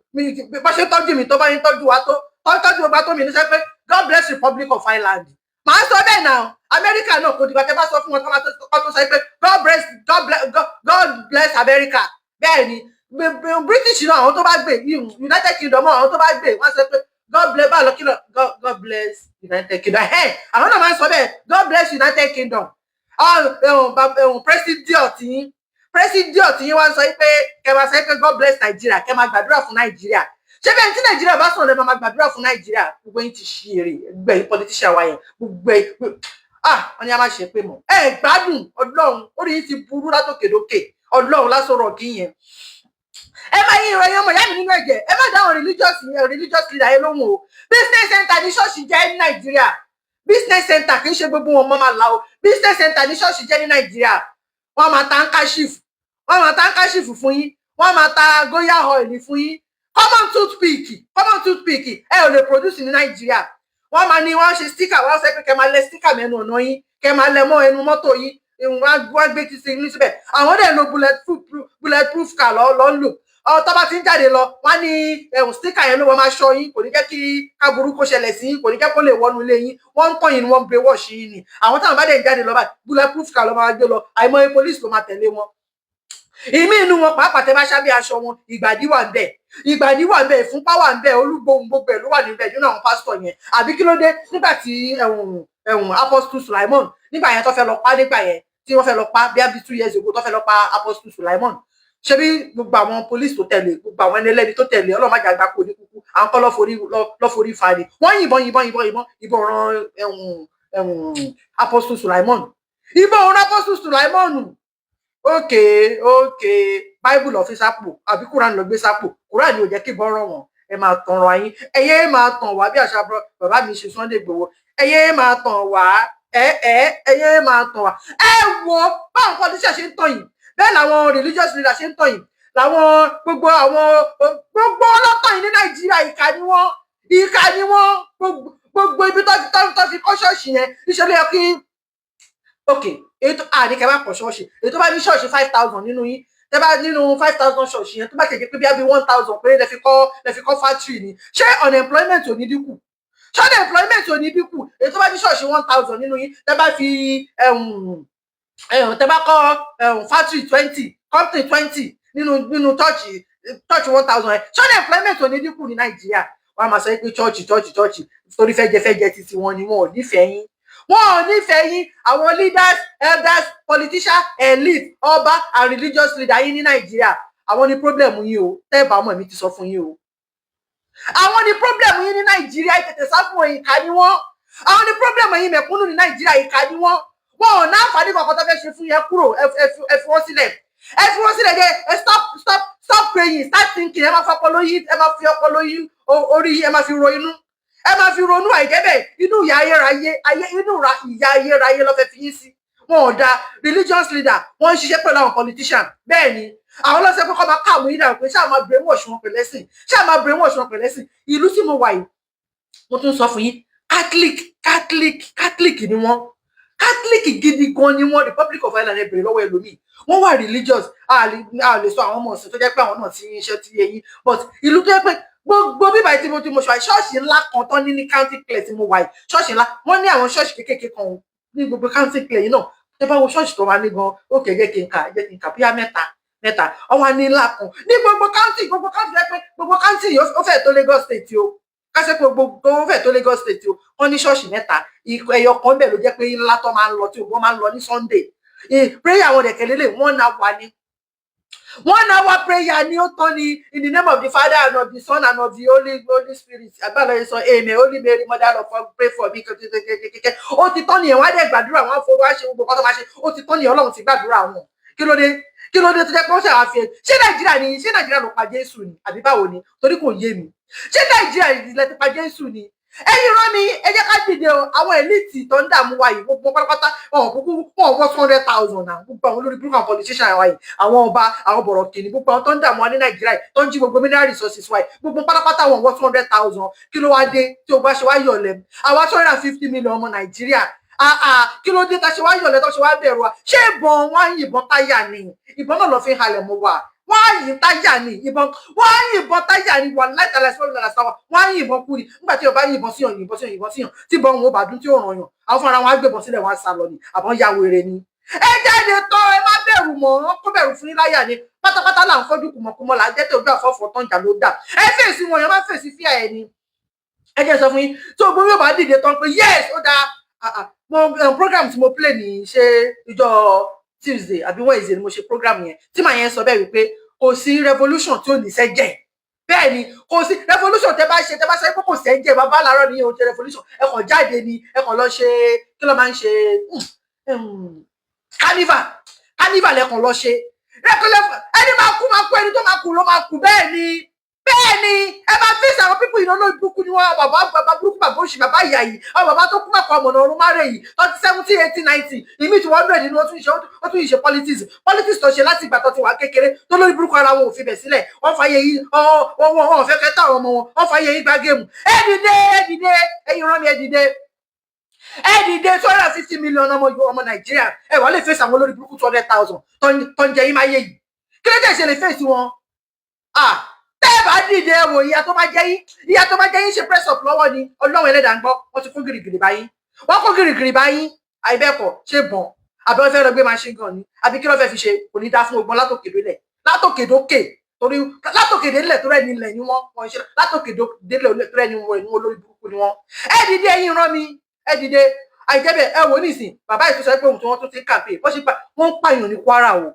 bá ṣe tọ́jú mi tó bá yín tọ́jú wa tó tọ́jú gbogbo tó mi ní sọ pé, "God bless Republic of Ireland." Màá sọ bẹ́ẹ̀ náà. Amẹ́ríkà náà, kò dìgbà tẹ́ bá sọ fún wọn tó sọ pé, "God bless, God bless, God bless America." Bẹ́ẹ̀ ni British náà, àwọn tó bá gbé United Kingdom, àwọn tó bá gbé, wọ́n sọ pé God bless báà lọ kí lọ, God bless United Kingdom. Ẹ̀ àwọn náà máa ń sọ bẹ́ẹ̀, "God bless United Kingdom." President yín wá ń sọ pé kẹ́ máa sọ pé, "God bless Nigeria," kẹ́ máa gbàdúrà fún Nàìjíríà. Ṣé bẹ́ẹ̀ tí Nàìjíríà bá sọ̀rọ̀, ẹ máa gbàdúrà fún Nàìjíríà? Gbogbo yín ti ṣí èrè gbogbo ẹ̀yin politician wa yẹn, gbogbo ẹ̀, ah, wọ́n ní a máa ṣe pé mọ̀ ẹ gbádùn. Ọlọ́run, orí yín ti burú látòkèdókè. Ọlọ́run lásọ̀rọ̀ kí yẹn ẹ máa yí ìròyìn. Ọmọ ìyá mi nínú ẹ̀jẹ̀, ẹ má dáhùn religious leader yẹn lóhùn o. Business center ní ṣọ́ọ̀ṣì jẹ́ ní Nàìjíríà. Business center, kì í ṣe gbogbo wọn mọ́ máa la o. Business center ní ṣọ́ọ̀ṣì jẹ́ ní Nàìjíríà. Wọ́n máa ta handkerchief, wọ́n máa ta handkerchief fún yín, wọ́n máa ta goya oil fún yín. Common toothpick, common toothpick ẹ ò lè produce ní Nàìjíríà. Wọ́n máa ní wọ́n ṣe sticker, wọ́n sọ pé kẹ́ máa lẹ sticker mẹ́nu ọ̀nà yín, kẹ́ máa lẹ mọ́ ẹnu mọ́tò yín. Wọ́n gbé ti sí ní síbẹ̀. Àwọn dẹ̀ lo bulletproof car lọ́ ń lò. Tó bá ti ń jáde lọ, wọ́n ní ẹ̀hún sticker yẹn ló wọ́n máa ṣọ́ yín, kò ní jẹ́ kí káburú kó ṣẹlẹ̀ sí yín, kò ní jẹ́ kó lè wọnú ilé yín. Wọ́n ń tàn yín ni, wọ́n ń brainwash yín ni. Àwọn táwọn bá dẹ̀ ń jáde lọ báyìí, bulletproof car ló máa gbé lọ. Àìmọye police ló máa tẹ̀lé wọn. Ìmí inú wọn pàápàá, tẹ bá ṣábẹ́ aṣọ wọn, ìgbàdí wà ń bẹ̀, ìgbàdí wà ń bẹ̀, ìfúnpá wà ń bẹ̀, olúgbòhùn gbogbo ẹ̀ ló wà níbẹ̀ nínú àwọn pásítọ̀ yẹn. Àbí kí ló dé nígbà tí ẹ̀hún ẹ̀hún Apostle Sulaimon nígbà yẹn tó fẹ́ lọ pa, nígbà yẹn tí wọ́n fẹ́ lọ pa bí i 2 years ago, tó fẹ́ lọ pa Apostle Sulaimon, ṣebí gbogbo àwọn police tó tẹ̀lé, gbogbo àwọn ẹni ẹlẹ́ni tó tẹ̀lé, ọlọ́mọdé àgbà kò ní kúkú, àwọn kọ́ lọ́forí fa ni. Wọ́n yìnbọn, yìnbọn, yìnbọn, yìnbọn, ìbọn ran ẹ̀hún ẹ̀hún Apostle Sulaimon, ìbọn ran Apostle Sulaimon. Okay, Bible lọ fi sápò àbí Quran lọ gbé sápò? Quran ni ò jẹ́ kí ìbọn ràn wọ́n. Ẹ máa tàn ra yín, ẹyẹ máa tàn wá bí àṣà bàbá mi ṣe Sunday Igboho. Ẹyẹ máa tàn wá, ẹ ẹ ẹyẹ máa tàn wá. Ẹ wo báwọn politician ṣe ń tàn yìí, bẹ́ẹ̀ làwọn religious leader ṣe ń tàn yìí, làwọn gbogbo àwọn gbogbo ọlọ́tàn yìí ní Nàìjíríà. Ìkà ni wọ́n. Ìkà ni wọ́n. Gbogbo ibi tó fi kọ́ ṣọ́ọ̀ṣì yẹn, níṣẹ́ ló yẹ kí, ok, èyí tó àní kẹ́ bá kọ́ ṣọ́ọ̀ṣì, èyí tó bá ní ṣọ́ọ̀ṣì 5,000 nínú yín, tẹ́ bá nínú 5,000 ṣọ́ọ̀ṣì yẹn, tó bá tẹ̀jẹ́ pé bí 1,000 péré lẹ fi kọ́ factory ni, ṣé unemployment ò ní dínkù? Ṣé unemployment ò ní dínkù? Èyí tó bá ní ṣọ́ọ̀ṣì 1,000 nínú yín, tẹ́ bá fi tẹ́ bá kọ́ factory 20, company 20 nínú church 1,000 ẹ̀, ṣé unemployment ò ní dínkù ní Nàìjíríà? Wọ́n á máa sọ pé church, church, church, torí fẹ́jẹ títí wọn ni. Wọn ò nífẹ̀ẹ́ yín, wọn ò nífẹ̀ẹ́ yín. Àwọn leaders, elders, politicians, elite, ọba and religious leader yín ní Nàìjíríà, àwọn ni problem yín o. Tẹ́ ẹ bá mọ̀, èmi ti sọ fún yín o, àwọn ni problem yín ní Nàìjíríà. Tètè sá fún wọn, ìkà ni wọ́n. Àwọn ni problem yín mẹ̀kúnnù ní Nàìjíríà. Ìkà ni wọ́n. Wọn ò ní àǹfààní kankan tó fẹ́ ṣe fún yẹn. Kúrò, ẹ fi wọ́n sílẹ̀, ẹ fi wọ́n sílẹ̀. Jẹ́ ẹ stop, stop, stop praying, start thinking. Ẹ máa fi ọpọlọ yín, ẹ máa fi ọpọlọ yín, orí yín, ẹ máa fi ro inú, ẹ máa fi ronú. Àìjẹ́ inú ìyà ayérayé ayé, inú ìyà ayérayé ló fẹ́ fi yín sí. Wọn ò da. Religious leader, wọ́n ń ṣiṣẹ́ pẹ̀lú àwọn politician. Bẹ́ẹ̀ ni àwọn ọlọ́sẹ̀ pé kọ́ máa káàmù yín dàrú pé ṣáà máa brainwash wọn pẹ̀lẹ́ sìn, ṣáà máa brainwash wọn pẹ̀lẹ́ sìn. Ìlú tí mo wà yìí, mo tún sọ fún yín, Catholic, Catholic, Catholic ni wọ́n. Catholic gidi gan ni wọ́n. Republic of Ireland, ẹ bèrè lọ́wọ́ ẹlòmíì, wọ́n wà religious. A lè sọ àwọn ọmọ ọ̀sìn tó jẹ́ pé àwọn náà ti ń ṣe ti yé yín, but ìlú tó jẹ́ pé gbogbo bíbá tí mo ṣe wáyé, ṣọ́ọ̀ṣì ńlá kan tán ní County Clare tí mo wà yìí, ṣọ́ọ̀ṣì ńlá. Wọ́n ní àwọn ṣọ́ọ̀ṣì kéékèèké kan ní gbogbo County Clare yìí náà. Tẹ́ bá wo ṣọ́ọ̀ṣì tó wà ní gan, ó kẹ̀, jẹ́ kí n kà bíyà mẹ́ta mẹ́ta. Wọ́n wá ní ńlá kan ní gbogbo county, gbogbo county jẹ́ pé gbogbo county yìí, ó fẹ́ tó Lagos State o. Kásẹ̀ pé gbogbo ó fẹ́ tó Lagos State o. Wọ́n ní ṣọ́ọ̀ṣì mẹ́ta, ẹyọ kan bẹ́ẹ̀ ló jẹ́ pé ńlá tó máa ń lọ, tí wọ́n máa ń lọ ní Sunday prayer. Àwọn dẹ̀kẹ̀ lélẹ̀, wọ́n náà wà ní one hour prayer ni, ó tán ni. In the name of the Father and of the Son and of the Holy Spirit, abala sọ amen, Holy Mary, Mother of God, pray for me. Kékeré, ó ti tán nìyẹn. Wọ́n á dẹ̀ gbàdúrà, wọ́n á fowó, wá ṣe gbogbo nǹkan tó máa ṣe, ó ti tán nìyẹn. Ọlọ́run ti gbàdúrà wọn. Kí ló dé? Kí ló dé tó jẹ́ pé wọ́n ṣàfihàn? Ṣé Nàìjíríà ni? Ṣé Nàìjíríà ló pa Jésù ni, àbí báwo ni? Torí kò yé mi. Ṣé Nàìjíríà lẹ ti pa Jésù ni? Ẹ̀yin rán mi, ẹ jẹ́ ká dìde o. Àwọn elite tó ń dààmú wa yìí, gbogbo pátápátá, wọn ò kúkú wọn ò wọ́ 200,000 náà. Gbogbo àwọn olórí burúkú, àwọn politician wa yìí, àwọn ọba, àwọn bọ̀rọ̀kìnní, gbogbo àwọn tó ń dààmú wa ní Nàìjíríà yìí, tó ń jí gbogbo mineral resources wa yìí, gbogbo pátápátá, wọn wọ́ 200,000. Kí ló wá dé tí o bá ṣe wá yọ̀lẹ̀? Àwa 250 million ọmọ Nàìjíríà, kí ló dé tá ṣe wá yọ̀lẹ̀, tó ṣe wá bẹ̀rù wa? Ṣé ìbọn wọn á yìnbọn táyà ni? Ìbọn náà lọ fi ń halẹ̀ mọ́ wa. Wọ́n á yìn táyà ni ìbọn, wọ́n á yìnbọn táyà ni. Wà láìtàlẹ̀ sọ́ọ́ ìlànà sáwà, wọ́n á yìnbọn kú ni. Nígbà tí ọba yìnbọn síyàn, yìnbọn síyàn, yìnbọn síyàn, tí ìbọn wọn ò bá dún, tí ò ràn yàn, àwọn fúnra wọn á gbébọn sílẹ̀, wọn á sá lọ ni. Àbọ̀n ya wèrè ni. Ẹ jáde tán, ẹ má bẹ̀rù mọ́. Kó bẹ̀rù fún yín láyà ni. Pátápátá là ń fọ́jú, kùmọ̀kùmọ̀ là ń jẹ́ tó gbé àfọ́fọ́ tán, jà ló dà. Ẹ fèsì wọn yẹn, má fèsì fíà ẹ ni. Ẹ jẹ́ sọ fún yín, tó gbogbo yóò bá dìde tán pé yes, ó dáa. Mo program tí mo play ní, ṣe ìjọ Tuesday àbí Wednesday ni mo ṣe program yẹn, tí màá yẹn sọ bẹ́ẹ̀ wípé kò sí revolution tí ò ní sẹ́jẹ̀. Bẹ́ẹ̀ ni, kò sí revolution tẹ́ bá ṣe, tẹ́ bá ṣe pé kò sẹ́jẹ̀, bàbá làárọ̀ ní oúnjẹ revolution. Ẹ kàn jáde ni, ẹ kàn lọ ṣe, kí ló máa ń ṣe, carnival, carnival ẹ kàn lọ ṣe. Ẹni máa kú máa kú, ẹni tó máa kú ló máa kú. Bẹ́ẹ̀ ni, bẹ́ẹ̀ ni. Ẹ máa fèsì àwọn people yìí. Lórí burúkú ni wọn. Bàbá, bàbá burúkú, bàbá òṣì, bàbá ìyá yìí, àwọn bàbá tó kú mọ̀kọ́ ọmọnà ọ̀run márẹ̀ yìí, 30, 70, 80, 90, ìmí tí 100 nínú. Ó tún ṣe, ó tún ṣe politics, politics tó ṣe láti ìgbà tó ti wà kékeré, tó lórí burúkú ara wọn ò fi bẹ̀ sílẹ̀. Wọ́n fàyè yìí, wọ́n fẹ́ kẹta àwọn ọmọ wọn, wọ́n fàyè yìí gba game. Ẹ dìde, ẹ dìde, ẹ̀yin rán mi, ẹ dìde, ẹ dìde. 250 million ọmọ Nàìjíríà, ẹ wà lè fèsì àwọn olórí burúkú 200,000 tó ń jẹ yín máa yé yìí? Kí ló dé ṣe lè fèsì wọn? Ah, tẹ́ ẹ bá dìde, ẹ wò ìyá tó bá jẹ́ yín, ìyá tó bá jẹ́ yín. Ṣe press up lọ́wọ́ ni. Ọlọ́run ẹlẹ́dàá ń gbọ́, wọ́n ti kó gìrìgìrì báyìí, wọ́n kó gìrìgìrì báyìí. Àìbẹ́ẹ̀kọ́, ṣé bọ̀n àbí wọ́n fẹ́ lọ gbé machine gun ni, àbí kí ló fẹ́ fi ṣe? Kò ní dá fún ogun látòkè délẹ̀, látòkè dókè, torí látòkè délẹ̀ tó rẹ̀ nílẹ̀ ni wọ́n ṣe látòkè délẹ̀ tó rẹ̀ ní wọ́n ní olórí burúkú ni wọ́n. Ẹ dìde, ẹ̀yin rán mi, ẹ dìde. Àìjẹ́bẹ̀, ẹ wò nísìn, bàbá yìí tó sọ pé òun tí wọ́n tún ti ń kàmpé, wọ́n ṣe pa wọ́n ń pààyàn ní Kwara o.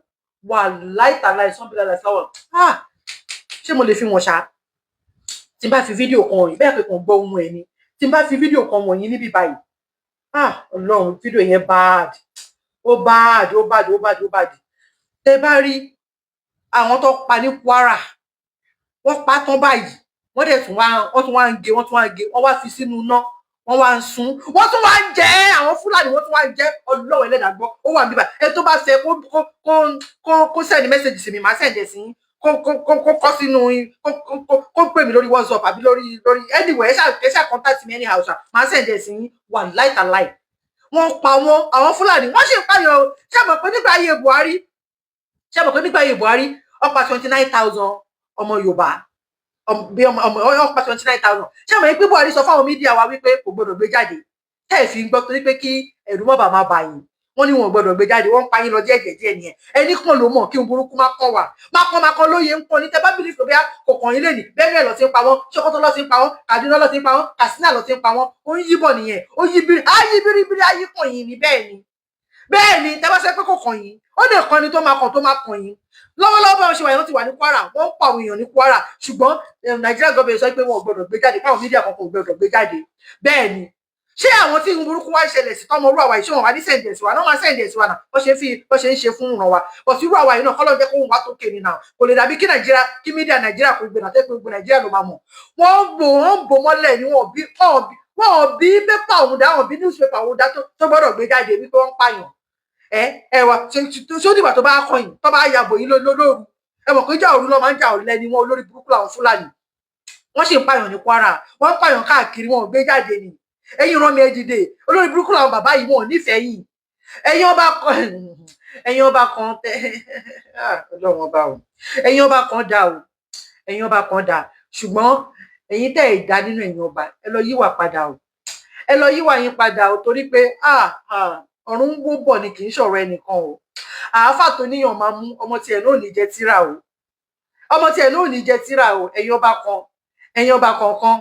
Wà láìtàláì sọ́nbílẹ̀ láìsáwọ̀. Ah, ṣé mo lè fi wọn ṣá? Tí n bá fi fídíò kan wọ̀nyí bẹ́ẹ̀ pé kàn gbọ́ ohun ẹ̀ ni. Tí n bá fi fídíò kan wọ̀nyí níbí báyìí, ah, Ọlọ́run, fídíò yẹn bad, ó bad, ó bad, ó bad, ó bad. Tẹ bá rí àwọn tó pa ní Kwara, wọ́n pa tán báyìí, wọ́n dẹ̀ tún wá, wọ́n tún wá ń gé, wọ́n tún wá ń gé, wọ́n wá fi sínú iná, wọ́n wá ń sun, wọ́n tún wá ń jẹ. Àwọn Fúlàní, wọ́n tún wá ń jẹ. Ọlọ́run ẹlẹ́dàá gbọ́, ó wà níbà. Ẹ tó bá fẹ́ kó send message sí mi, màá send ẹ̀ sí yín. Kó kọ́ sínú, kó pè mí lórí WhatsApp àbí lórí anywhere. Ẹ ṣáà contact mi anyhow ṣá, máa send ẹ̀ sí yín. Wà láìtàláì, wọ́n pa wọ́n. Àwọn Fúlàní, wọ́n sì ń pààyàn o. Ṣé mọ̀ pé nígbà ayé Buhari, ṣé mọ̀ pé nígbà ayé Buhari, ó pa 29,000 ọmọ Yorùbá bí ọmọ ó pa 29,000? Ṣé mọ̀ pé Buhari sọ fáwọn media wa wípé kò gbọdọ̀ gbé jáde, tẹ́ ẹ̀ fi ń gbọ́, torí pé kí ẹ̀rù mọ́ bà máa bà yín? Wọ́n ní wọn ò gbọdọ̀ gbé jáde. Wọ́n ń pa yín lọ díẹ̀ díẹ̀ díẹ̀ nìyẹn. Ẹni kan ló mọ̀ kí n burúkú má kàn wá, má kàn, má kàn lóye ń pọ̀ ní. Tẹ́ bá believe pé kò kàn yín lẹ́nìí, bẹ́ẹ̀ lọ ti ń pa wọ́n, Sokoto lọ ti ń pa wọ́n, Kaduna lọ ti ń pa wọ́n, Katsina lọ ti ń pa wọ́n. Ó ń yíbọ̀ nìyẹn, ó yí bírí, á yí bíríbírí, á yí kàn yín ni. Bẹ́ẹ̀ ni, bẹ́ẹ̀ ni. Tẹ́ bá ṣe pé kò kàn yín, ó lè kàn ní tó máa kàn, tó máa kàn yín. Lọ́wọ́lọ́wọ́ báwọn ṣe wà yẹn, wọ́n ti wà ní Kwara, wọ́n ń pa àwọn èèyàn ní Kwara, ṣùgbọ́n Nàìjíríà government sọ pé wọn ò gbọdọ̀ gbé jáde, káwọn media kankan ò gbọdọ̀ gbé jáde. Bẹ́ẹ̀ ni. Ṣé àwọn tí ń burúkú wá ń ṣẹlẹ̀ sí tọmọ orú àwa yìí, ṣé wọn wá ní send ẹ̀ sí wa náà? Máa send ẹ̀ sí wa náà, bó ṣe fi bó ṣe ń ṣe fún ìran wa. Bọ̀ sí irú àwa yìí náà, kọ́lọ́ jẹ́ kó wá tó kéde náà, kò lè dàbí kí Nàìjíríà, kí media Nàìjíríà kò gbé náà, tẹ́ pé gbogbo Nàìjíríà ló máa mọ̀. Wọ́n ń bò mọ́lẹ̀ ni. Wọ́n bí paper òun dá, wọ́n bí newspaper òun dá tó gbọ́dọ̀ gbé jáde wípé wọ́n ń pààyàn. Ẹ wá, ṣé ó dìgbà tó bá kọyìn, tó bá yàbò yín lóru? Ẹ mọ̀ pé ìjà òru ló máa ń jà, ọ̀lẹ ni wọ́n, olórí burúkú làwọn Fúlàní. Wọ́n sì ń pààyàn ní Kwara, wọ́n ń pààyàn káàkiri, wọn ò gbé jáde ni. Ẹ̀yin rán mi, ẹ dìde. Olórí burúkú làwọn bàbá yìí, wọn ò nífẹ̀ẹ́ yìí. Ẹ̀yin ọba kan tẹ, Ọlọ́run ọba o, ẹ̀yin ọba kan dá o, ẹ̀yin ọba kan dá, ṣùgbọ́n ẹ̀yin tẹ́ ẹ̀ dá nínú ẹ̀yin ọba, ẹ lọ yíwà padà o, ẹ lọ yíwà yín padà o, torí pé ọ̀run ń wó bọ̀ ni, kì í ṣọ̀rọ̀ ẹnìkan o. Àáfà tó níyàn máa mú ọmọ tiẹ̀ náà ò ní jẹ tíra o, ọmọ tiẹ̀ náà ò ní jẹ tíra o. Ẹ̀yin ọba kan, ẹ̀yin ọba kọ̀ọ̀kan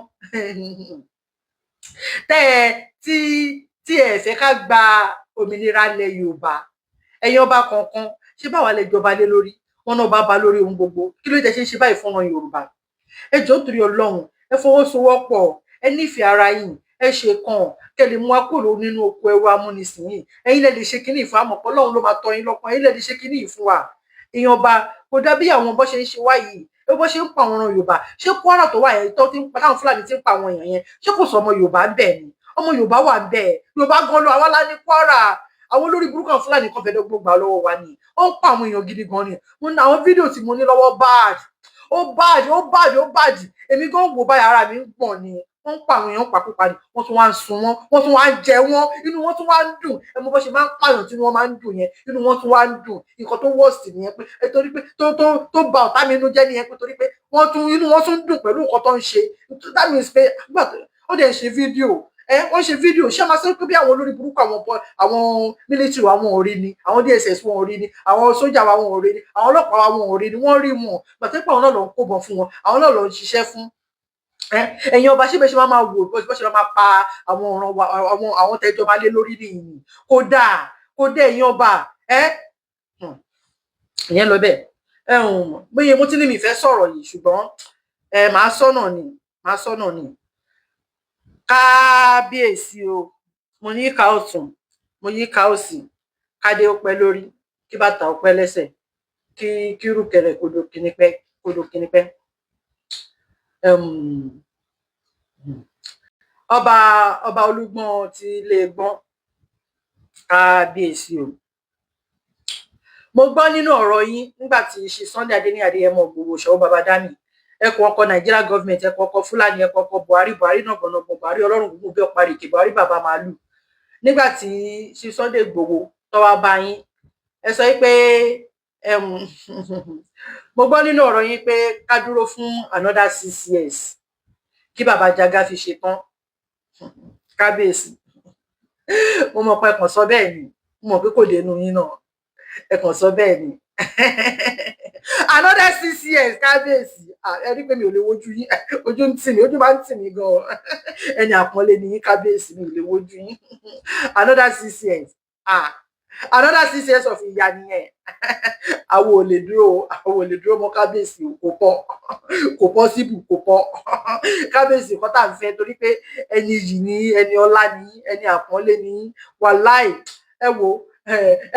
tẹ́ ẹ tí ẹ fẹ́ ká gba òmìnira ilẹ̀ Yorùbá, ẹ̀yin ọba kọ̀ọ̀kan, ṣé báwa lè jọba lé lórí wọn náà bá ba lórí ohun gbogbo? Kí ló dé ṣe ń ṣe báyìí fún ọmọ Yorùbá? Ẹ jọ̀ọ́, torí Ọlọ́run, ẹ fọwọ́sowọ́pọ̀, ẹ nífẹ̀ẹ́ ara yín, ẹ ṣe kan kẹ́ lè mú wa kúrò nínú oko ẹrú amúnisìn yìí. Ẹ̀yin lẹ lè ṣe kínní ìfún àmọ̀pọ̀, Ọlọ́run ló máa tọ́ yín lọ́kàn. Ẹ̀yin lẹ lè ṣe kínní ìfún wa. Èèyàn ọba, kò dàbí àwọn bó ṣe ń ṣe wá yìí, ẹ bó ṣe ń pa àwọn ọmọ Yorùbá. Ṣé Kwara tó wà yẹn tó ti ń pa, táwọn Fúlàní ti ń pa àwọn èèyàn yẹn, ṣé kò sọ ọmọ Yorùbá ń bẹ̀ ni? Ọmọ Yorùbá wà ń bẹ̀, Yorùbá gan lọ, àwa lá ní Kwara. Àwọn olórí burúkú àwọn Fúlàní kan fẹ́ẹ́ dọ́gbọ́n gbà lọ́wọ́ wa ni. Ó ń pa àwọn èèyàn gidi gan ni. Mo ní àwọn fídíò tí mo ní lọ́wọ́, bad, ó bad, ó bad, ó bad. Èmi gan wò báyìí, ara mi ń gbọ̀n ni. Wọ́n ń pa àwọn èèyàn pàkópa ni, wọ́n tún wá ń sun wọ́n, wọ́n tún wá ń jẹ wọ́n, inú wọn tún wá ń dùn. Ẹ mọ bó ṣe máa ń pààyàn tí wọ́n máa ń dùn yẹn, inú wọn tún wá ń dùn. Nǹkan tó worst nìyẹn, pé ẹ torí pé tó ba ọ̀tá mi inú jẹ́ nìyẹn, pé torí pé wọ́n tún, inú wọn tún dùn pẹ̀lú nǹkan tó ń ṣe. That means pé ó dẹ̀ ń ṣe fídíò, ẹ wọ́n ṣe fídíò. Ṣé máa sọ pé bí àwọn olórí burúkú, àwọn military wa, wọn ò rí ni? Àwọn DSS wọn ò rí ni? Àwọn sójà wa, wọn ò rí ni? Àwọn ọlọ́pàá wa, wọn ò rí ni? Wọ́n rí wọn gbàtẹ́pọ̀, àwọn náà lọ ń kóbọn fún wọn, àwọn náà lọ ń ṣiṣẹ́ fún. Ẹ̀yin ọba, ṣé bẹ́ẹ̀ ṣe máa máa wò bó ṣe máa pa àwọn ọ̀ràn wa, àwọn tẹ́jọba lé lórí nìyí? Kódà kódà, ẹ̀yin ọba ẹ, ìyẹn lọ bẹ́ẹ̀. Bóyá mo ti ní mi fẹ́ sọ̀rọ̀ yìí, ṣùgbọ́n ẹ màá sọ́nà ni, màá sọ́nà ni. Kábíyèsí o, mo ní ká ọ̀tún, mo yí ká òsì, kádé ó pẹ́ lórí, kí bàtà ó pẹ́ lẹ́sẹ̀, kí kírùkẹ̀rẹ̀ kodò kíní pẹ́, kodò kíní pẹ́. Ọba Olúgbọ́n ti ilé Gbọ́n, kábíyèsí o. Mo gbọ́ nínú ọ̀rọ̀ yín nígbà tí ṣe Sunday Adéníyì Adéyẹmọ Ìgbòho Ṣòwò baba dami, ẹkùn ọkọ Nigeria government, ẹkùn ọkọ Fúlàní, ẹkùn ọkọ Buhari, Buhari náà gbọnàgbọn, Buhari Ọlọ́run gbogbo bí ọparí ìkè, Buhari bàbá màálù. Nígbà tí ṣe Sunday Ìgbòho tọwọ bá yín, ẹ sọ pé, mo gbọ́ nínú ọ̀rọ̀ yín pé ká dúró fún another 6 years kí bàbá Jaga fi ṣe tán. Kábíyèsí, mo mọ̀ pé ẹ kàn sọ bẹ́ẹ̀ ni, mo mọ̀ pé kò dénú yín náà, ẹ kàn sọ bẹ́ẹ̀ ni. Another 6 years, kábíyèsí, ẹ rí pé mi ò lè wojú yín, ojú ń tì mí, ojú máa ń tì mí gan. Ẹni àpọ́nlé ni yín, kábíyèsí, mi ò lè wojú yín. Another 6 years, ah, another 6 years of ìyà nìyẹn. Àwọn ò lè dúró, àwọn ò lè dúró mọ́, kábíyèsí. Kò pọ̀, kò possible, kò pọ̀, kábíyèsí. Nǹkan tá à ń fẹ́, torí pé ẹni yìí ní, ẹni ọlá ní, ẹni àpọ́nlé ní, wàláì, ẹ wo,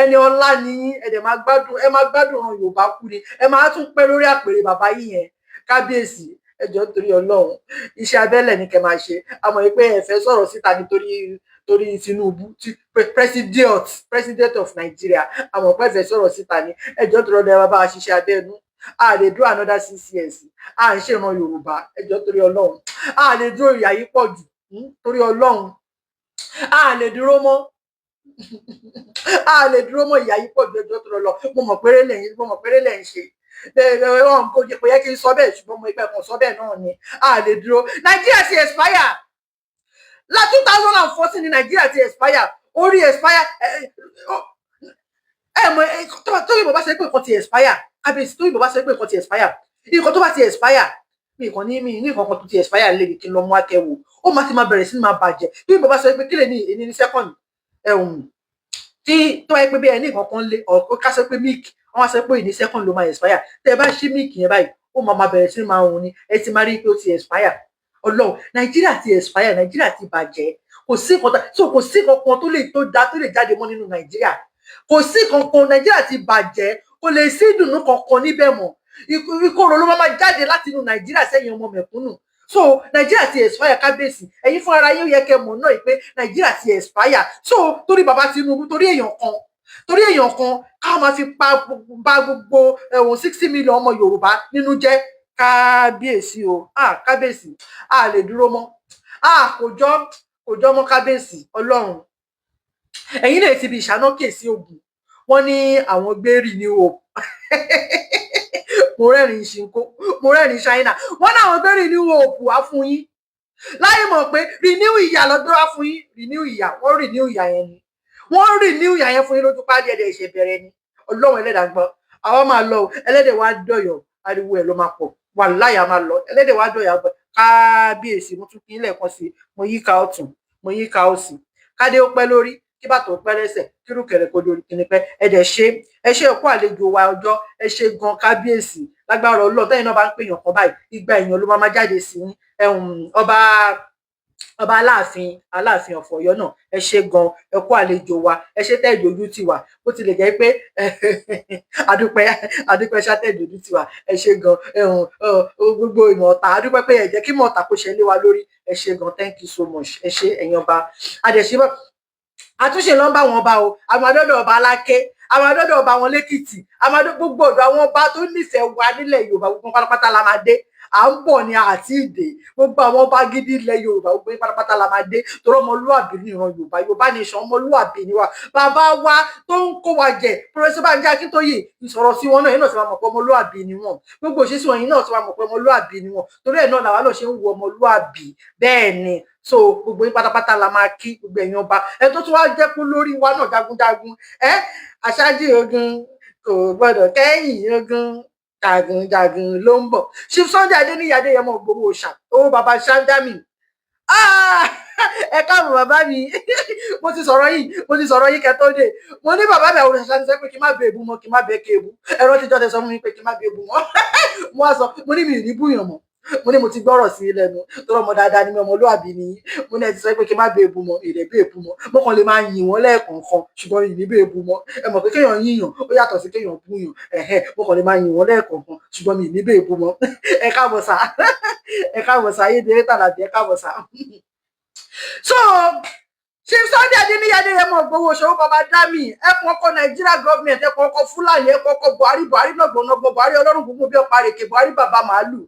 ẹni ọlá ní, ẹ dẹ̀ máa gbádùn, ẹ máa gbádùn ọ̀ràn Yorùbá kú ni, ẹ máa tún pẹ́ lórí àpèrè bàbá yìí yẹn. Kábíyèsí, ẹ jọ̀ọ́, nítorí Ọlọ́run, iṣẹ́ abẹ́lẹ̀ ni kẹ́ máa ṣe. A mọ̀ pé ẹ fẹ́ sọ̀rọ̀ síta nítorí torí Tinubu ti president of Nigeria. A mọ̀ pé ẹ fẹ́ sọ̀rọ̀ síta ni. Ẹ jọ̀ọ́, nítorí Ọlọ́run, ẹ bá wa ṣiṣẹ́ abẹ́nú. A lè dúró another 6 years. À ń ṣèràn Yorùbá, ẹjọ́, torí Ọlọ́run, a lè dúró. Ìyà yìí pọ̀ jù, torí Ọlọ́run, a lè dúró mọ́, a lè dúró mọ́. Ìyà yìí pọ̀ jù, ẹjọ́, torí Ọlọ́run. Mo mọ̀ péré lẹ́yìn ṣe wọn kò yẹ kí n sọ bẹ́ẹ̀, ṣùgbọ́n mo ìpẹ́ kan sọ bẹ́ẹ̀ náà ni. A lè dúró. Nàìjíríà ti expire la 2014 ní Nàìjíríà ti expire, orí expire. Ẹ mọ tó yìnbọn bá ṣe pé nǹkan ti expire, kábíyèsí, tó yìnbọn bá ṣe pé nǹkan ti expire, nǹkan tó bá ti expire, mi kàn ní mi ní nǹkan kan tó ti expire lè kí n lọ mú akẹ́wò, ó máa ti máa bẹ̀rẹ̀ sí ní máa bàjẹ́. Bí yìnbọn bá sọ pé kí lè ní èní ní second ẹ̀hún tí tó wáyé pé bí ẹ ní nǹkan kan lé ọ̀, ká sọ pé milk, wọ́n wá sọ pé ìní second ló máa expire. Tẹ́ ẹ bá ṣí milk yẹn báyìí, ó máa bẹ̀rẹ̀ sí ní máa rùn ni. Ẹ ti máa rí pé ó ti expire. Ọlọ́run, Nàìjíríà ti expire, Nàìjíríà ti bàjẹ́. Kò sí nǹkan so kò sí nǹkan tó lè tó da tó lè jáde mọ́ nínú Nàìjíríà. Kò sí kankan. Nàìjíríà ti bàjẹ́, kò lè sí ìdùnnú kankan níbẹ̀ mọ́. Ìkorò ló máa jáde láti inú Nàìjíríà sẹ́yìn ọmọ mẹ̀kúnnù. So Nàìjíríà ti expire. Kábíyèsí, ẹ̀yin fún ara yín, ó yẹ kẹ́ mọ̀ náà pé Nàìjíríà ti expire. So torí bàbá Tinubu, torí èèyàn kan ká máa fi pa bá gbogbo ẹ̀wọ̀n 60 million ọmọ Yorùbá nínú jẹ́. Kábíyèsí o, ah, kábíyèsí, a lè dúró mọ́. Ah, kò jọ mọ́. Kábíyèsí Ọlọ́run, ẹ̀yin lè ti bi ìṣáná kèsì ogun. Wọ́n ní àwọn gbé Renew Hope. Mo rẹ́rìn ṣìnkó, mo rẹ́rìn ṣáínà. Wọ́n ní àwọn gbé Renew Hope wá fún yín, láì mọ̀ pé renew ìyà lọ́dọ́ wá fún yín. Renew ìyà, wọ́n renew ìyà yẹn ni. Wọ́n renew ìyà yẹn fún yín lójú pálí. Ẹ̀dẹ̀ ìṣẹ̀ bẹ̀rẹ̀ ni. Ọlọ́run ẹlẹ́dàá gbọ́, àwọn máa lọ o. Ẹlẹ́dẹ̀ wá dọ̀yọ̀, ariwo ẹ̀ ló máa pọ̀. Wà láyà máa lọ. Ẹlẹ́dẹ̀ wá dọ̀yọ̀ àgbẹ̀. Kábíyèsí, mo tún kí n lẹ́ẹ̀kan sí. Mo yíká ọ̀tún, mo yíká òsì. Kádé ó pẹ́ lórí, kí bàtà ó pẹ́ lẹ́sẹ̀, kírùkẹ̀rẹ̀ kó dorí kíni pẹ́. Ẹ dẹ̀ ṣe, ẹ ṣe ẹ̀kú àlejò wa ọjọ́. Ẹ ṣe gan, kábíyèsí. Lágbára Ọlọ́run, tẹ́yìn náà bá ń pèèyàn kan báyìí, igba èèyàn ló máa jáde sí ọba Aláàfin of Ọ̀yọ́ náà. Ẹ ṣe gan, ẹ kú àlejò wa. Ẹ ṣe tẹ́ ìdójú tì wá, bó tilẹ̀ jẹ́ pé adúpẹ́, adúpẹ́ ṣá tẹ́ ìdójú tì wá. Ẹ ṣe gan. Gbogbo ìmọ̀ ọ̀tá, adúpẹ́ pé ẹ jẹ́ kí ìmọ̀ ọ̀tá kó ṣe lé wa lórí. Ẹ ṣe gan, thank you so much. Ẹ ṣe, ẹ̀yin ọba. Àdẹ̀ṣe àtúnṣe ló ń bá wọn ọba o. Àwọn adọ́dọ̀ ọba Aláké, àwọn adọ́dọ̀ ọba wọn lẹ́kìtì, àwọn adọ́ gbogbo ọ̀dọ̀ àwọn ọba tó nífẹ̀ẹ́ wa nílẹ̀ Yorùbá, gbogbo pátápátá la máa dé. À ń bọ̀ ní àti ìdè. Gbogbo àwọn ọba gidi ilẹ̀ Yorùbá, gbogbo yín pátápátá la máa dé, torí ọmọlúwàbí ní ìran Yorùbá. Yorùbá nation, ọmọlúwàbí ni wa. Bàbá wa tó ń kó wa jẹ, Professor Banji Akíntóyè, ìsọ̀rọ̀ sí wọn náà, yìí náà ti máa mọ̀ pé ọmọlúwàbí ni wọn. Gbogbo òṣèṣì wọn yìí náà ti máa mọ̀ pé ọmọlúwàbí ni wọn. Torí ẹ̀ náà làwa náà ṣe ń wo ọmọlúwàbí. Bẹ́ẹ̀ ni. So gbogbo yín pátápátá la máa kí, gbogbo ẹ̀yin ọba. Ẹ tó tún wá jẹ́ kó lórí wa náà, jagunjagun, ẹ aṣáájú ogun kò gbọdọ̀ kẹ́yìn ogun, jagunjagun ló ń bọ̀. Chief Sunday Adéníyì Adéyẹmọ Ìgbòho Òòṣà, owó baba Ṣáńdámì, ẹ káàbọ̀ bàbá mi. Mo ti sọ̀rọ̀ yìí, mo ti sọ̀rọ̀ yìí kẹ́tọ́ dé. Mo ní bàbá mi àwọn òṣìṣẹ́ sọ pé kí n má bẹ èbú mọ́, kí n má bẹ kéèbú. Ẹ̀rọ tíjọ́ tẹ sọ fún mi pé kí n má bẹ èbú mọ́. Mo wá sọ, mo ní mi ì ní búyàn mọ́. Mo ní mo ti gbọ́rọ̀ sí i lẹ́nu, torí ọmọ dáadáa ni mi, ọmọlúwàbí ni. Mo ní ẹ ti sọ pé kí n má bẹ èbú mọ́, èdè bẹ èbú mọ́. Mo kàn lè máa yìn wọ́n lẹ́ẹ̀kọ̀ọ̀kan, ṣùgbọ́n mi ì ní bẹ èbú mọ́. Ẹ mọ̀ pé kéèyàn yíyàn ó yàtọ̀ sí kéèyàn búyàn. Ẹ̀hẹ́, mo kàn lè máa yìn wọ́n lẹ́ẹ̀kọ̀ọ̀kan, ṣùgbọ́n mi ì ní bẹ èbú mọ́. Ẹ káàbọ̀ sá, ẹ káàbọ̀ sá, ayédèrè tàlàbí, ẹ káàbọ̀ sá. So Chief Sunday Adéníyì Adéyẹmọ Ìgbòho Ṣòwò, bàbá dami, ẹkùn ọkọ Nàìjíríà government, ẹkùn ọkọ Fúlàní, ẹkùn ọkọ Buhari, Buhari nàgbọnàgbọ, Buhari ọlọ́run gbogbo bí ọ̀pá rèké, Buhari bàbá màálù.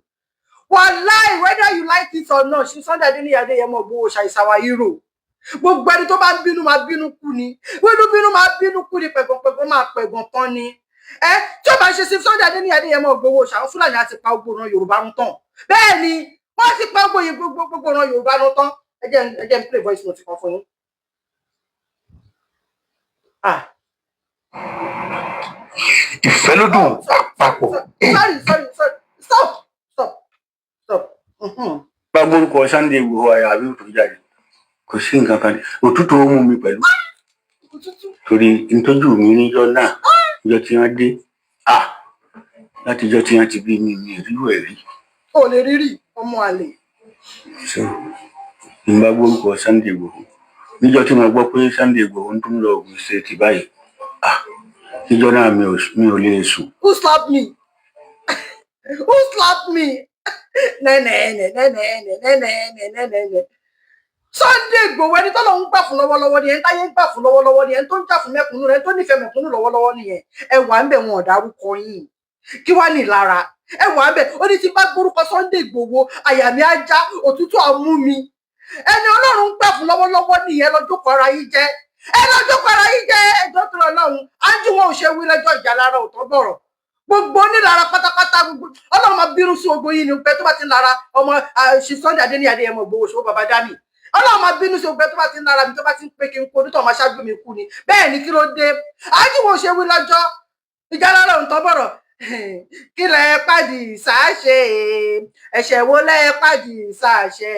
Wàláì, whether you like it or not, Chief Sunday Adéníyì Adéyẹmọ Ìgbòho Ṣà is our hero. Gbogbo ẹni tó bá ń bínú máa bínú kú ni. Bínú bínú máa bínú kú ni. Pẹ̀gànpẹ̀gàn máa pẹ̀gàn tán ni. Ẹ tí ó bá ṣe Chief Sunday Adéníyì Adéyẹmọ Ìgbòho Ṣà, àwọn Fúlàní á ti pa gbogbo ìran Yorùbá run tán. Bẹ́ẹ̀ ni, wọ́n ti pa gbogbo ìran Yorùbá run tán. Ẹ jẹ́ n play voice note kan fún yín. Ah. Ìfẹ́lódùn àpapọ̀. Sorry, sorry, sorry, stop, stop, stop. Bá gbórúkọ Sunday Igboho, àyà àbí òtún jáde, kò sí nǹkan kan, òtútù ó mú mi pẹ̀lú. Òtútù. Torí ntójú mi níjọ́ náà, níjọ́ tí wọ́n dé, ah, látijọ́ tí wọ́n ti bí mi, mi rí ẹ̀ rí. O lè rírì ọmọ àlè. So n bá gbórúkọ Sunday Igboho, níjọ́ tí mo gbọ́ pé Sunday Igboho ń tún lọ Ògùn State báyìí, ah, níjọ́ náà mi ò lè sùn. Who slap me? Who slap me? Nẹ́nẹ̀ẹ́nẹ̀ nẹ́nẹ̀ẹ́nẹ̀ nẹ́nẹ̀ẹ́nẹ̀ nẹ́nẹ̀ẹ́nẹ̀. Sunday Igboho, ẹni tó lọ́n ń gbà fún lọ́wọ́lọ́wọ́ ni, ẹni táyé ń gbà fún lọ́wọ́lọ́wọ́ ni, ẹni tó ń jà fún mẹ̀kúnnù, ẹni tó nífẹ̀ẹ́ mẹ̀kúnnù lọ́wọ́lọ́wọ́ nìyẹn. Ẹ wà ń bẹ̀, wọn ò dárúkọ yín. Kí wàá ní ìlara ẹ wà bẹ? Ó ní tí bá gbórúkọ Sunday Igboho, àyà mi á já, òtútù á mú mi. Ẹni Ọlọ́run ń gbà fún lọ́wọ́lọ́wọ́ nìyẹn. Lọ́jọ́ kọ ara yín jẹ́, ẹ lọ́jọ́ kọ ara yín jẹ́. Ẹjọ́ tó lọ lọ́hùn ájú wọn ò ṣe wí lẹ́jọ́ ìjà lára òtọ́ bọ̀rọ̀. Gbogbo onílara pátápátá, gbogbo Ọlọ́run máa bínú sí ogun yìí ni pé tó bá ti ń lara ọmọ ṣe Sunday Adéníyì Adéyẹmọ Ìgbòho ṣòwò bàbá dami. Ọlọ́run máa bínú sí ogun tó bá ti ń lara mi, tó bá ti ń pé kí n kú, onítọ̀ máa ṣáájú mi kú ni. Bẹ́ẹ̀ ni, kí ló dé? Ájú wọn ò ṣe wí lọ́jọ́ ìjà lára òtọ́ bọ̀rọ̀. Kí lẹ pàdé ṣáṣe? Ẹ̀ṣẹ̀ wo lẹ pàdé ṣáṣe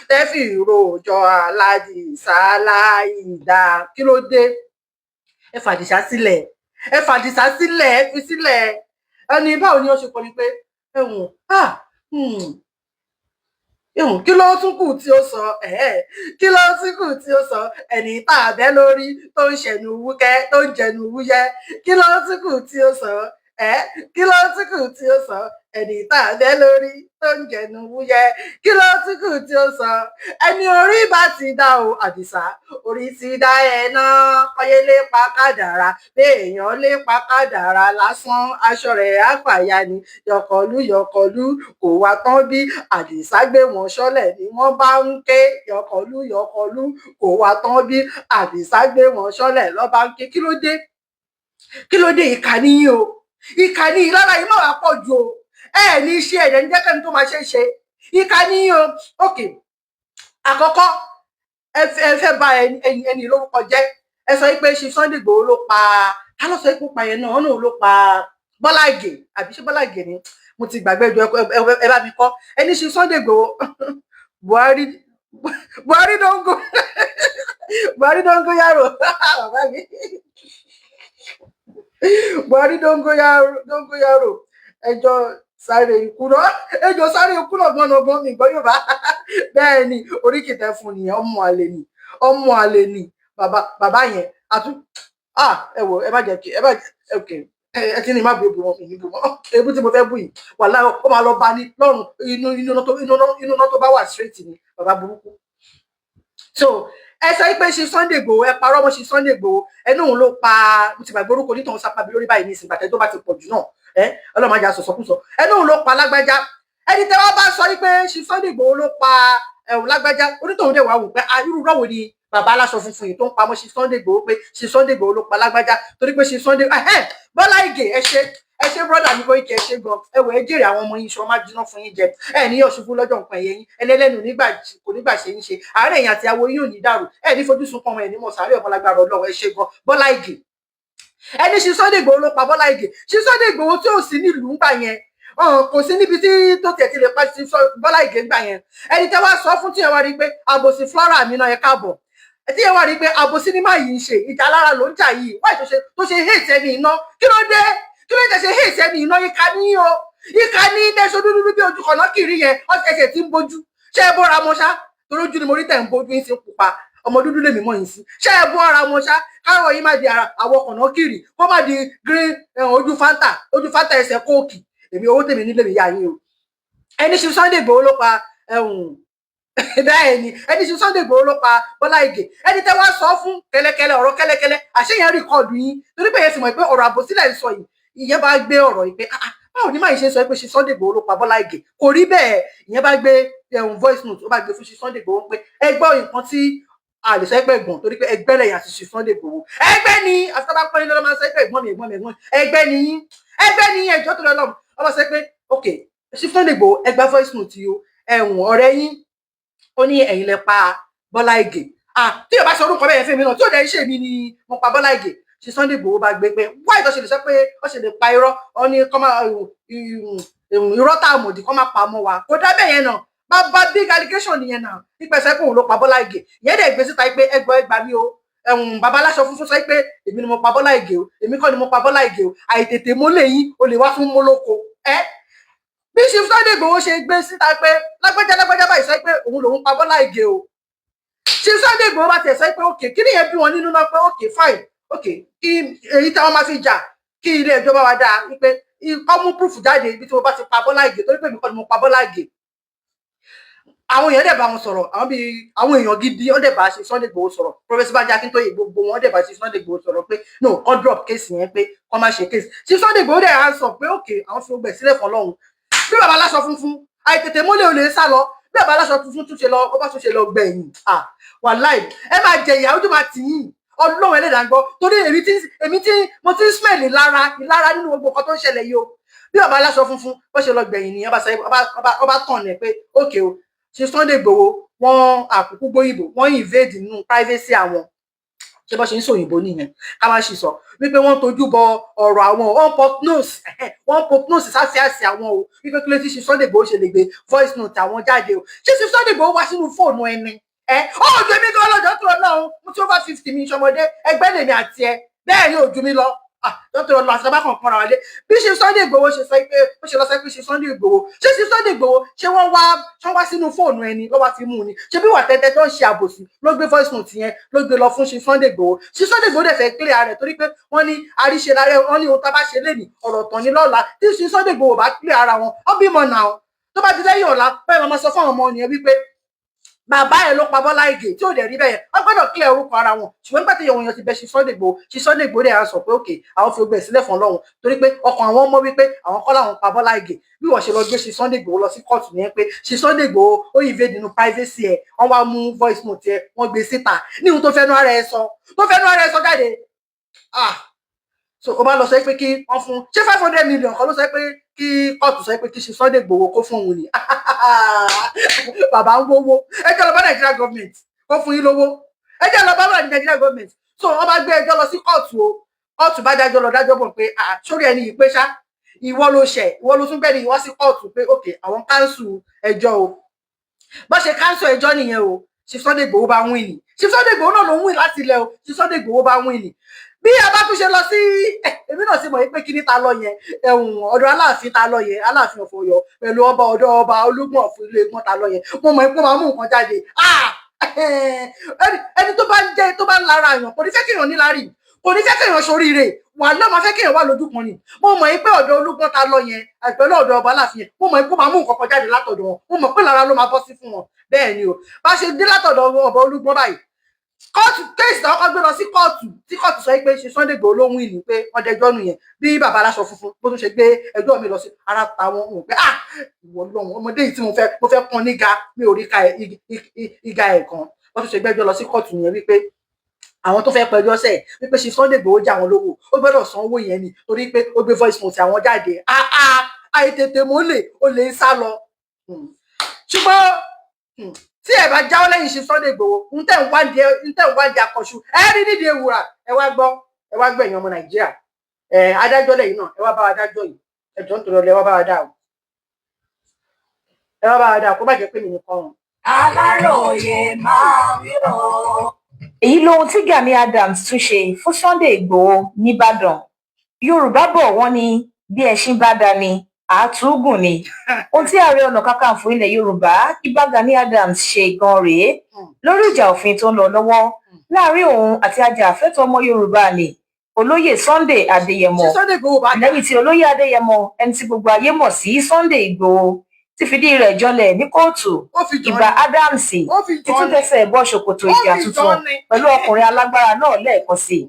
tẹfì ro jọ aládìsá láìdá? Kí ló dé? Ẹ fàdìsá sílẹ̀, ẹ fàdìsá sílẹ̀, ẹ fi sílẹ̀. Ẹni báwo ni ó ṣe kọ ni pé ẹ̀wọ̀n ah ìhùn, kí ló tún kù tí ó sọ? Kí ló tún kù tí ó sọ? Ẹni tá a bẹ́ lórí tó ń ṣẹnu wúkẹ́, tó ń jẹnu wúyẹ́, kí ló tún kù tí ó sọ? Kí ló tún kù tí ó sọ? Ẹni tá a bẹ́ lórí tó ń jẹnu wúyẹ́, kí ló tún kù tí ó sọ? Ẹni orí bá ti dá o, Àdìsá, orí ti dá ẹ náà. Kọyé lè pa kádàrá, béèyàn lè pa kádàrá lásán, aṣọ rẹ̀ á fàya ni. Yọkọlú yọkọlú kò wá tán bí Àdìsá gbé wọn ṣọlẹ̀ ni wọ́n bá ń ké. Yọkọlú yọkọlú kò wá tán bí Àdìsá gbé wọn ṣọlẹ̀ lọ́ bá ń ké. Kí ló dé? Kí ló dé? Ìkà níyìn o, ìkà ní ìlara yìí má wàá pọ̀ jù o. Ẹ ní iṣẹ́ ẹ̀dẹ̀ ní jẹ́kẹ́ni tó máa ṣe é ṣe. Ìkà níyìn o. Ok, àkọ́kọ́, ẹ fẹ́ bà ẹni lórúkọ jẹ́. Ẹ sọ pé ṣe Sunday Igboho ló pa. Ta ló sọ pé ó pa yẹn náà? Ọ̀nà ló pa Bọ́lá Ìgè, àbí ṣé Bọ́lá Ìgè ni? Mo ti gbàgbé ẹjọ́, ẹ bá mi kọ́. Ẹni ṣe Sunday Igboho. Buhari, Buhari dongo, Buhari dongo yaro, bàbá mi, Buhari dongo yaro, dongo yaro, ẹjọ́ sáré ikú náà, ẹjọ́ sáré ikú náà gbọ́n náà gbọ́n mi gbọ́ Yorùbá. Bẹ́ẹ̀ ni, oríkì tẹ fún nìyẹn. Ọmọ àlè ni, ọmọ àlè ni bàbá bàbá yẹn. Àtún ah, ẹ wò, ẹ má jẹ́ kí ẹ má ok, ẹ ti ní má bu ebu wọn, mi ní bu wọn. Ebu tí mo fẹ́ bù yìí, wàhálà, ó máa lọ bá ní lọ́rùn inú iná tó bá wà straight ni bàbá burúkú. So ẹ sọ pé ṣe Sunday Igboho, ẹ parọ́ mọ́ ṣe Sunday Igboho, ẹnu òun ló pa. Mo ti gbàgbé orúkọ onítọ̀hún sápá mi lórí báyìí ní ìsìn gbàtẹ́ tó bá ti pọ̀ jù náà. Ẹ ọlọ́mọ ajá sọ̀sọ́kùsọ. Ẹnu òun ló pa lágbájá. Ẹni tẹ́ wá bá sọ pé ṣe Sunday Igboho ló pa ẹ̀hún lágbájá, onítọ̀hún dẹ̀ wá wò pé irú rọ́wọ́ ni bàbá aláṣọ funfun yìí tó ń pamọ́ ṣe Sunday Igboho, pé ṣe Sunday Igboho ló pa lágbájá, torí pé ṣe Sunday Bọ́lá Ìgè. Ẹ ṣe, ẹ ṣe, brother mi Koiki, ẹ ṣe gan. Ẹ wọ, ẹ jèrè àwọn ọmọ yín, ṣọ má jiná fún yín jẹ. Ẹ ní yóò ṣubú lọ́jọ́ nǹkan ẹ̀yẹ yín, ẹlẹ́lẹ́nu nígbà kò nígbà ṣe yín ṣe àárẹ̀ yín àti awo yín ò ní dàrú. Ẹ ní fojú sunkún ọmọ ẹ ní mọ̀ sàárẹ̀ ọmọ lágbára Ọlọ́run. Ẹ ṣe gan, Bọ́lá Ìgè. Ẹni ṣe Sunday Igboho ló pa Bọ́lá Ìgè, ṣe Sunday Igboho tí ò sí nílùú ńgbà yẹn, kò sí níbi tí tó tiẹ̀ ti lè pa sí Bọ́lá Ìgè ńgbà yẹn. Ẹni tẹ́ wá sọ fún tí ẹ wá rí i pé àbòsí Flora mi náà, ẹ káàbọ̀, tí ẹ wá rí i pé àbòsí ní má yìí ń ṣe, ìjà lára ló ń jà yìí. Wáyé tó ṣe hate ẹni iná? Kí ló dé? Kí ló dé ṣe hate ẹni iná? Ìka ní o, ìka ní tẹ̀sán dúdú bí ojú kọ̀nà kiri yẹn, ẹsẹ̀ tí ń bójú. Ṣé ẹ bóra mọ́ ṣá? Torí ojú ni mo rí tẹ̀ ń bójú yín sí pupa. Ọmọ dúdú lèmi mọ̀ yín sí. Ṣé ẹ bó ara wọn ṣá? Káwọ yín má di ara àwọ̀ kọ̀nà kiri, kó má di green, ojú Fanta, ojú Fanta, ẹsẹ̀ Coke. Èmi owó tèmi nílé mi yá yín o. Ẹni ṣe Sunday Igboho ló pa ẹ̀hún. Bẹ́ẹ̀ ni, ẹni ṣe Sunday Igboho ló pa Bọ́lá Ìgè. Ẹni tẹ́ wá sọ fún kẹ́lẹ́kẹ́lẹ́, ọ̀rọ̀ kẹ́lẹ́kẹ́lẹ́, àṣeyẹn record yín, torí pé yẹn sì mọ̀ pé ọ̀rọ̀ àbòsílẹ̀ ń sọ yìí. Ìyẹn bá gbé ọ̀rọ̀ yìí pé ah, báwo ni máa ṣe sọ pé ṣe Sunday Igboho ló pa Bọ́lá Ìgè? Kò rí bẹ́ẹ̀. Ìyẹn bá gbé ẹ̀hún voice note, ó bá gbé fún ṣe Sunday Igboho pé ẹ gbọ́ nǹkan tí a lè sọ pé ẹ̀gbọ́n, torí pé ẹgbẹ́ lẹ́yìn àti ṣe Sunday Igboho ẹgbẹ́ ni àtàbà pọ́n ní lọ́wọ́ máa ń sọ pé ẹ̀gbọ́n mi, ẹ̀gbọ́n mi, ẹ̀gbọ́n ẹgbẹ́ ni yín, ẹgbẹ́ ni yín. Ẹjọ́ tó lọ lọ́mọ ọmọ sọ pé ok, ṣe Sunday Igboho, ẹ gba voice note yìí o. Ẹ̀hún ọ̀rẹ́ yín ó ní ẹ̀yin lẹ pa Bọ́lá Ìgè. Ah, tí yóò bá sọ orúkọ bẹ́ẹ̀ fún mi náà, tí ò dẹ̀ ń ṣe mí ni mo pa Bọ́lá Ìgè. Ṣe Sunday Igboho bá gbé pé wáyé tó ṣe lè sọ pé ó ṣe lè pa irọ́ ọ ní kọ́ máa irọ́ tá a mọ̀dí kọ́ máa pa mọ́ wa, kò dá bẹ́ẹ̀ yẹn náà. Bá bá big allegation nìyẹn náà, nípasẹ̀ pé òun ló pa Bọ́lá Ìgè. Ìyẹn dẹ̀ gbé síta pé ẹgbọ́ ẹgbà mi o, ẹ̀hún bàbá aláṣọ funfun sọ pé èmi ni mo pa Bọ́lá Ìgè o, èmi kọ́ ni mo pa Bọ́lá Ìgè o. Àìtètè mólè yín o lè wá fún mólóko ẹ. Bí ṣe Sunday Igboho ṣe gbé síta pé lágbájá lágbájá báyìí sọ pé òun lòun pa Bọ́lá Ìgè o, ṣe Sunday Igboho bá tiẹ̀ sọ pé okay, kí nìyẹn bí wọn nínú náà pé okay, fine, okay, kí èyí táwọn máa fi jà kí ilé ẹjọ́ bá wa dáa wípé kọ́ mú proof jáde ibi tí mo bá ti pa Bọ́lá Ìgè, torí pé èmi kọ́ ni mo pa Bọ́lá Ìgè. Àwọn èèyàn dẹ̀ bá wọn sọ̀rọ̀, àwọn bíi àwọn èèyàn gidi, wọ́n dẹ̀ bá ṣe Sunday Igboho sọ̀rọ̀, Professor Banji Akintoye, gbogbo wọn dẹ̀ bá ṣe Sunday Igboho sọ̀rọ̀ pé no, kó drop case yẹn, pé kó má ṣe case. Ṣe Sunday Igboho dẹ̀ á sọ pé okay, àwọn fi gbogbo ẹ̀ sílẹ̀ fún Ọlọ́run. Bí bàbá aláṣọ funfun àìtètè mólè olè sá lọ, bí bàbá aláṣọ funfun tún ṣe lọ, ó bá tún ṣe lọ gbẹ̀yìn. Ah, wàláì, ẹ máa jẹ ìyà, ojú máa tì yín. Ọlọ́run ẹlẹ́dàá ń gbọ́, torí èmi tí mo ti ń smell ìlara, ìlara nínú gbogbo nǹkan tó ń ṣẹlẹ̀ yìí o. Bí bàbá aláṣọ funfun bó ṣe lọ gbẹ̀yìn nìyẹn, ọba tàn ní pé okay o, ṣe Sunday Igboho, wọn àkókò gbóyìnbó, wọn invade nínú privacy àwọn. Ṣé bó ṣe ń sòyìnbó nìyẹn? Ká má ṣì sọ wípé wọ́n tojú bọ ọ̀rọ̀ àwọn, wọ́n poke nose, wọ́n poke nose sáfíàsì àwọn o, wípé kí ló ti ṣe Sunday Igboho ṣe lè gbé voice note àwọn jáde o? Ṣé ṣe Sunday Igboho wá sínú fóònù ẹni ẹ? Ó ju èmi gan lọ́jọ́ tó lọ́hùn, mo ti over 50, mi ṣọmọdé, ẹgbẹ́ lèmi àti ẹ, bẹ́ẹ̀ ni ò ju mi lọ dọ́tọ̀ lọ àti tábà kan pọ́nra wálé. Bí ṣe Sunday Igboho ṣe sọ pé ó ṣe lọ sọ pé ṣe Sunday Igboho, ṣé ṣe Sunday Igboho, ṣé wọ́n wá, ṣé wọ́n wá sínú fóònù ẹni ló wá fi mú un ni? Ṣé bí wà tẹ́tẹ́ tó ń ṣe àbòsí ló gbé voice note yẹn, ló gbé lọ fún ṣe Sunday Igboho? Ṣe Sunday Igboho dẹ̀ fẹ́ clear rẹ̀, torí pé wọ́n ní àríṣe lára, wọ́n ní ohun tá a bá ṣe lénìí, ọ̀rọ̀ tán ní lọ́la. Tí ṣe Sunday Igboho bá clear ara wọn, ó bímọ náà, tó bá di lẹ́yìn ọ̀la báyìí, máa sọ fún àwọn ọmọ nìyẹn wípé bàbá ẹ̀ ló pa Bọ́lá Ìgè, tí ò dẹ̀ rí bẹ́ẹ̀. Wọ́n gbọ́dọ̀ clear orúkọ ara wọn. Ṣùgbọ́n nígbà tí ìyàwó yẹn ti bẹ ṣe Sunday Igboho, ṣe Sunday Igboho dẹ̀ á sọ pé okay, àwọn fi ogbẹ̀ sílẹ̀ fún Ọlọ́run, torí pé ọkàn àwọn mọ́ wípé àwọn kọ́ làwọn pa Bọ́lá Ìgè. Bí wọ́n ṣe lọ gbé ṣe Sunday Igboho lọ sí kóòtù nìyẹn, pé ṣe Sunday Igboho ó invade nínú privacy ẹ̀, wọ́n wá mú voice note ẹ̀, wọ́n gbé síta ní ohun tó fẹ́nu ara ẹ̀ sọ, tó fẹ́nu ara ẹ̀ sọ jáde. Ah, so ó bá lọ sọ pé kí wọ́n fún ṣé 500 million kan ló sọ pé kí kóòtù sọ pé kí ṣe Sunday Igboho kó fún òun ni. Bàbá ń wówó, ẹjọ́ lọ bá Nigeria government kó fún yín lówó, ẹjọ́ lọ bá Nigeria government. So wọ́n bá gbé ẹjọ́ lọ sí kóòtù o. Kóòtù bá dájọ́ lọ, dájọ́ bọ̀ pé sórí ẹni yìí pé ṣá ìwọ ló ṣẹ̀, ìwọ ló tún gbẹ́ni ìwọ sí kóòtù, pé ok, àwọn cancel ẹjọ́ o. Bó ṣe cancel ẹjọ́ nìyẹn o. Ṣe Sunday Igboho bá win ni? Ṣe Sunday Igboho náà ló ń win láti ilẹ̀ o. Ṣe Sunday Igboho bá win ni? Bí a bá tún ṣe lọ sí, èmi náà sì mọ̀ pé kíní ta lọ yẹn, ẹ̀hún ọ̀dọ̀ Aláàfin ta lọ yẹn, Aláàfin of Ọ̀yọ́, pẹ̀lú ọba ọ̀dọ̀ ọba Olúgbọ̀n fún ilé ẹ̀gbọ́n ta lọ yẹn, mo mọ̀ pé máa mú nǹkan jáde. Ẹni tó bá ń jẹ́ tó bá ń lára àyàn, kò ní fẹ́ kéèyàn níláárí, kò ní fẹ́ kéèyàn ṣoríire, wà náà máa fẹ́ kéèyàn wà lójú kan ni. Mo mọ̀ pé ọ̀dọ̀ Olúgbọ́n ta lọ yẹn pẹ̀lú ọ̀dọ̀ ọba Aláàfin yẹn, mo mọ̀ pé máa mú nǹkan kan jáde látọ̀dọ̀ wọn. Mo mọ̀ pé lára ló máa bọ́ sí fún wọn. Bẹ́ẹ̀ ni o. Bá ṣe dé látọ̀dọ̀ ọba Olúgbọ́n báyìí, kóòtù, case náà kọ́ gbé lọ sí kóòtù, tí kóòtù sọ pé ṣe Sunday Igboho ló win ní, pé wọ́n dẹjọ́ nù yẹn. Bí bàbá aláṣọ funfun bó tún ṣe gbé ẹjọ́ mi lọ sí, ara táwọn òun pé ah, ìwọ lọ́wọ́ ọmọdé yìí tí mo fẹ́ pọ́n níga, mi ò rí ka ìga ẹ̀ kan. Wọ́n tún ṣe gbẹ́jọ́ lọ sí kóòtù yẹn wípé àwọn tó fẹ́ pẹjọ́ sẹ̀ wípé ṣe Sunday Igboho jà wọ́n lówó, ó gbọ́dọ̀ san owó yẹn ni, torí pé ó gbé voice note àwọn jáde. Ah ah, àìtètè mólè ó lè sá lọ. Ṣùgbọ́n tí ẹ bá jáwọ́ lẹ́yìn ṣe Sunday Igboho, ń tẹ̀ ń wádìí akọ̀ṣù, ẹ rí nídìí ewúrà. Ẹ wá gbọ́, ẹ wá gbọ́, ẹ̀yin ọmọ Nàìjíríà, ẹ adájọ́ lẹ́yìn náà, ẹ wá bá wa dájọ́ yìí. Ẹ jọ̀ọ́, nítorí ọlọ́, ẹ wá bá wa dá o, ẹ wá bá wa dá o, kó má jẹ́ pé mi nìkan o. Aláròye máa wí o. Èyí lohun tí Gani Adams tún ṣe fún Sunday Igboro nìbàdàn. Yorùbá bò wọ́n ní bí ẹṣin bá dání, àátúgùn ni. Ohun tí Ààrẹ Ọnà Kakanfò ilẹ̀ Yorùbá, Ìbà Gani Adams, ṣe ganan rèé lórí ìjà òfin tó ń lọ lọ́wọ́ láàrin òun àti ajàfẹ́tọ̀ọ́ ọmọ Yorùbá ní Olóyè Sunday Adéyẹmọ, Ṣé Sunday Igboho bá dá lẹ́yìn tí Olóyè Adéyẹmọ, ẹni tí gbogbo ayé mọ̀ sí Sunday Igboro, ti fìdí rẹ̀ jọlẹ̀ ní kóòtù, Ó fi jọ Ìbà ni. Adams Ó fi ti jọ tún ni. tẹsẹ̀ bọ́ ṣòkòtò Ó ìjà fi jọ tuntun ni. pẹ̀lú ọkùnrin alágbára náà lẹ́ẹ̀kan sí i.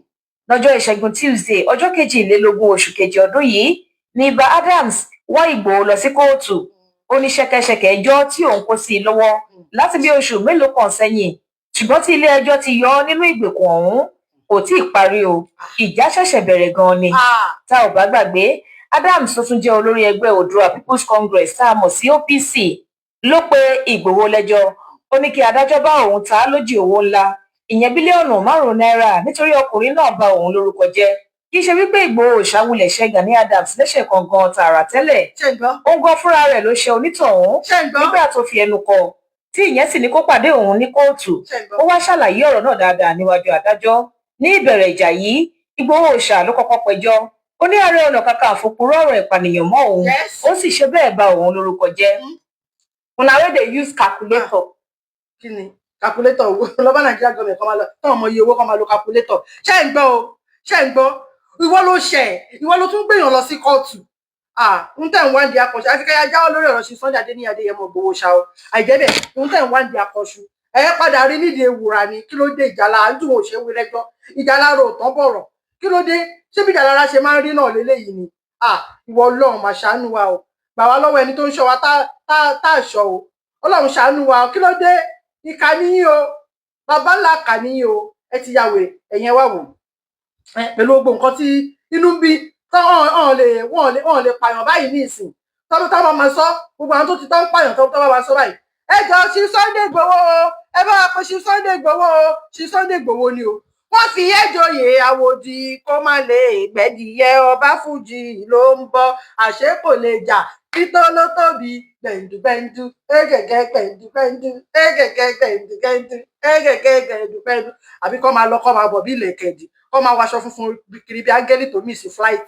Lọ́jọ́ Ìṣẹ́gun Tuesday, ọjọ́ 22 oṣù kejì ọdún yìí ní Ìbà Adams wọ́ Ìgbòho lọ sí kóòtù. Ó ní ṣẹ̀kẹ̀ṣẹ̀kẹ̀ ẹjọ́ tí òun kó sí i lọ́wọ́ láti bí oṣù mélòó kan sẹ́yìn, ṣùgbọ́n tí ilé-ẹjọ́ ti yọ ọ́ nínú ìgbèkùn ọ̀hún, kò tí ì parí o. Ìjà ṣẹ̀ṣẹ̀ bẹ̀rẹ̀ gan-an ni. Ah, Tá ò bá gbàgbé, Adams, tó tún jẹ́ olórí ẹgbẹ́ Oòduà People's Congress tá a mọ̀ sí OPC, ló pe Ìgbòho lẹ́jọ́. Ó ní kí adájọ́ bá òun ta á lójì owó ńlá, ìyẹn bílíọ̀nù 5 náírà, nítorí ọkùnrin náà ba òun lórúkọ jẹ́. Kì í ṣe wípé Ìgbòho ṣàwulẹ̀ ṣe Gani Adams lẹ́sẹ̀ kan gan tààrà tẹ́lẹ̀. Ṣé ń gbọ́? Òun gan fúnra rẹ̀ ló ṣe onítọ̀hún Ṣé ń gbọ́? nígbà tó fi ẹnu kọ, tí ìyẹn sì ní kó pàdé òun ní kóòtù. Ṣé ń gbọ́? Ó wá ṣàlàyé ọ̀rọ̀ náà dáadáa níwájú adájọ́. Ní ìbẹ̀rẹ̀ ìjà yìí, Ìgbòho Òòṣà ló kọ́kọ́ pẹjọ́. Ó ní Ààrẹ Ọ̀nà Kakanfò purọ́ ọ̀rọ̀ ìpànìyàn mọ́ òun, ó sì ṣe bẹ́ẹ̀ ba òun lórúkọ jẹ́. Una wey dey use calculator. Kí ni calculator owó lọ́ba Nàìjíríà gọọmẹ̀ kan máa lọ tán, ọmọ iye owó kan máa lo calculator? Ṣé ń gbọ́ o? Ṣé ń gbọ́? Ìwọ ló ṣẹ̀, ìwọ ló tún gbèyàn lọ sí kóòtù. Ah, ń tẹ̀ ń wá di akọ̀ṣu, àfi kẹ́yà jáwọ́ lórí ọ̀rọ̀ sí Sunday Adéníyì Adéyẹmọ Ìgbòho ṣá o. Àìjẹ́ bẹ́ẹ̀, ń tẹ̀ ń wá di akọ̀ṣu, ẹ padà rí nídìí ewùrà ni. Kí ló dé? Ìjàlá àdúgbò ṣe wí rẹgbọ́, ìjàlá rò tán bọ̀rọ̀. Kí ló dé? Ṣé bí ìjàlára ṣe máa ń rí náà léléyìí ni? Ah, ìwọ Ọlọ́run, máa ṣàánú wa o. Gbà wá lọ́wọ́ ẹni tó ń ṣọ́ wa tá ṣọ́ o. Ọlọ́run, ṣàánú wa o. Kí ló dé? Ìkà níyìn o, bàbá ńlá kà níyìn o. Ẹ ti ya wèrè. Ẹ̀yin ẹ wá wò ẹ, pẹ̀lú gbogbo nǹkan tí inú ń bí tán, ọ̀n lè wọ́n lè pààyàn báyìí ní ìsìn tọ́dún táwọn máa sọ gbogbo àwọn tó ti tán pààyàn tó tọ́ bá sọ báyìí. Ẹ jọ, ṣí Sunday Igboho o, ẹ bá wa pé ṣí Sunday Igboho o. Ṣí Sunday Igboho ni o. Wọ́n fi ẹjọyè àwòdì kó má lè gbẹdìyẹ ọba fújì ló ń bọ̀, àṣé kò lè jà títọ́ ló tóbi gbẹ̀ǹdùgbẹ̀ǹdù egẹgẹ gbẹ̀ǹdùgbẹ̀ǹdù egẹgẹ gbẹ̀ǹdùgbẹ̀ǹdù egẹgẹ gbẹ̀ǹdùgbẹ̀ǹdù. Àbí kọ́ máa lọ, kọ́ máa bọ̀ bí ilẹ̀kẹ̀dì, kọ́ máa waṣọ funfun kiri bí áńgẹ́lì tó miss flight.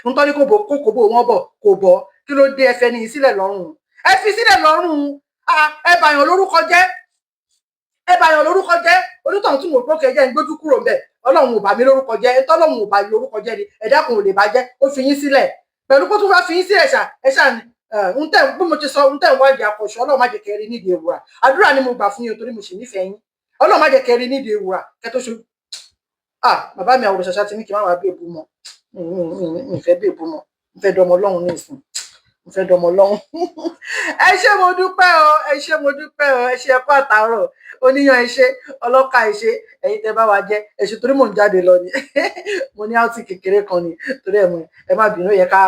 Ntọ́ ní kò bò kó kò bò wọ́n bọ̀ kò bọ̀. Kí ló dé? Ẹ fẹ́ ní sílẹ̀ lọ́rùn, ẹ fi sílẹ̀ lọ́rùn. Ẹ bàyàn lórúkọ jẹ́, ẹ bàyàn lórúkọ jẹ́. Onítọ̀hún tún wò pé kẹjẹ́ ń gbójú kúrò ńbẹ̀. Ọlọ́run ò bà mí lórúkọ jẹ́. Ẹ̀tọ́ Ọlọ́run ò bà mí lórúkọ jẹ́ ni ẹ̀dá kan ò lè bàjẹ́. Ó fi yín sílẹ̀ pẹ̀lú kó tún fẹ́ fi yín sílẹ̀ ṣá. Ẹ ṣá ń tẹ̀ bí mo ti sọ, ń tẹ̀ ń wádìí akọ̀ṣọ́. Ọlọ́run má jẹ́ kẹ́ rí nídìí ewúrà. Àdúrà ni mo gbà fún yín, torí mo sì nífẹ̀ẹ́ yín. Ọlọ́run má jẹ́ kẹ́ rí nídìí ewúrà kẹ́ tó ṣe. Ah, bàbá mi àwòrán ṣàṣà ti ní kí n má wàá bí èbú mọ́. Mi fẹ́ bí èbú mọ́, mo fẹ́ dọmọ Ọlọ́run ní ìsìn, mo fẹ́ dọmọ Ọlọ́run. Ẹ ṣé, mo dúpẹ́ o. Ẹ ṣé, mo dúpẹ́ o. Ẹ ṣé, ẹ kú àtàárọ̀. Oníyan, ẹ ṣé. Ọlọ́kà, ẹ ṣé. Ẹ̀yin tẹ́ bá wa jẹ, ẹ ṣé. Torí mò ń jáde lọ ni, mo ní outing kékeré kan ni, torí ẹ mo ẹ má bínú, yẹ ká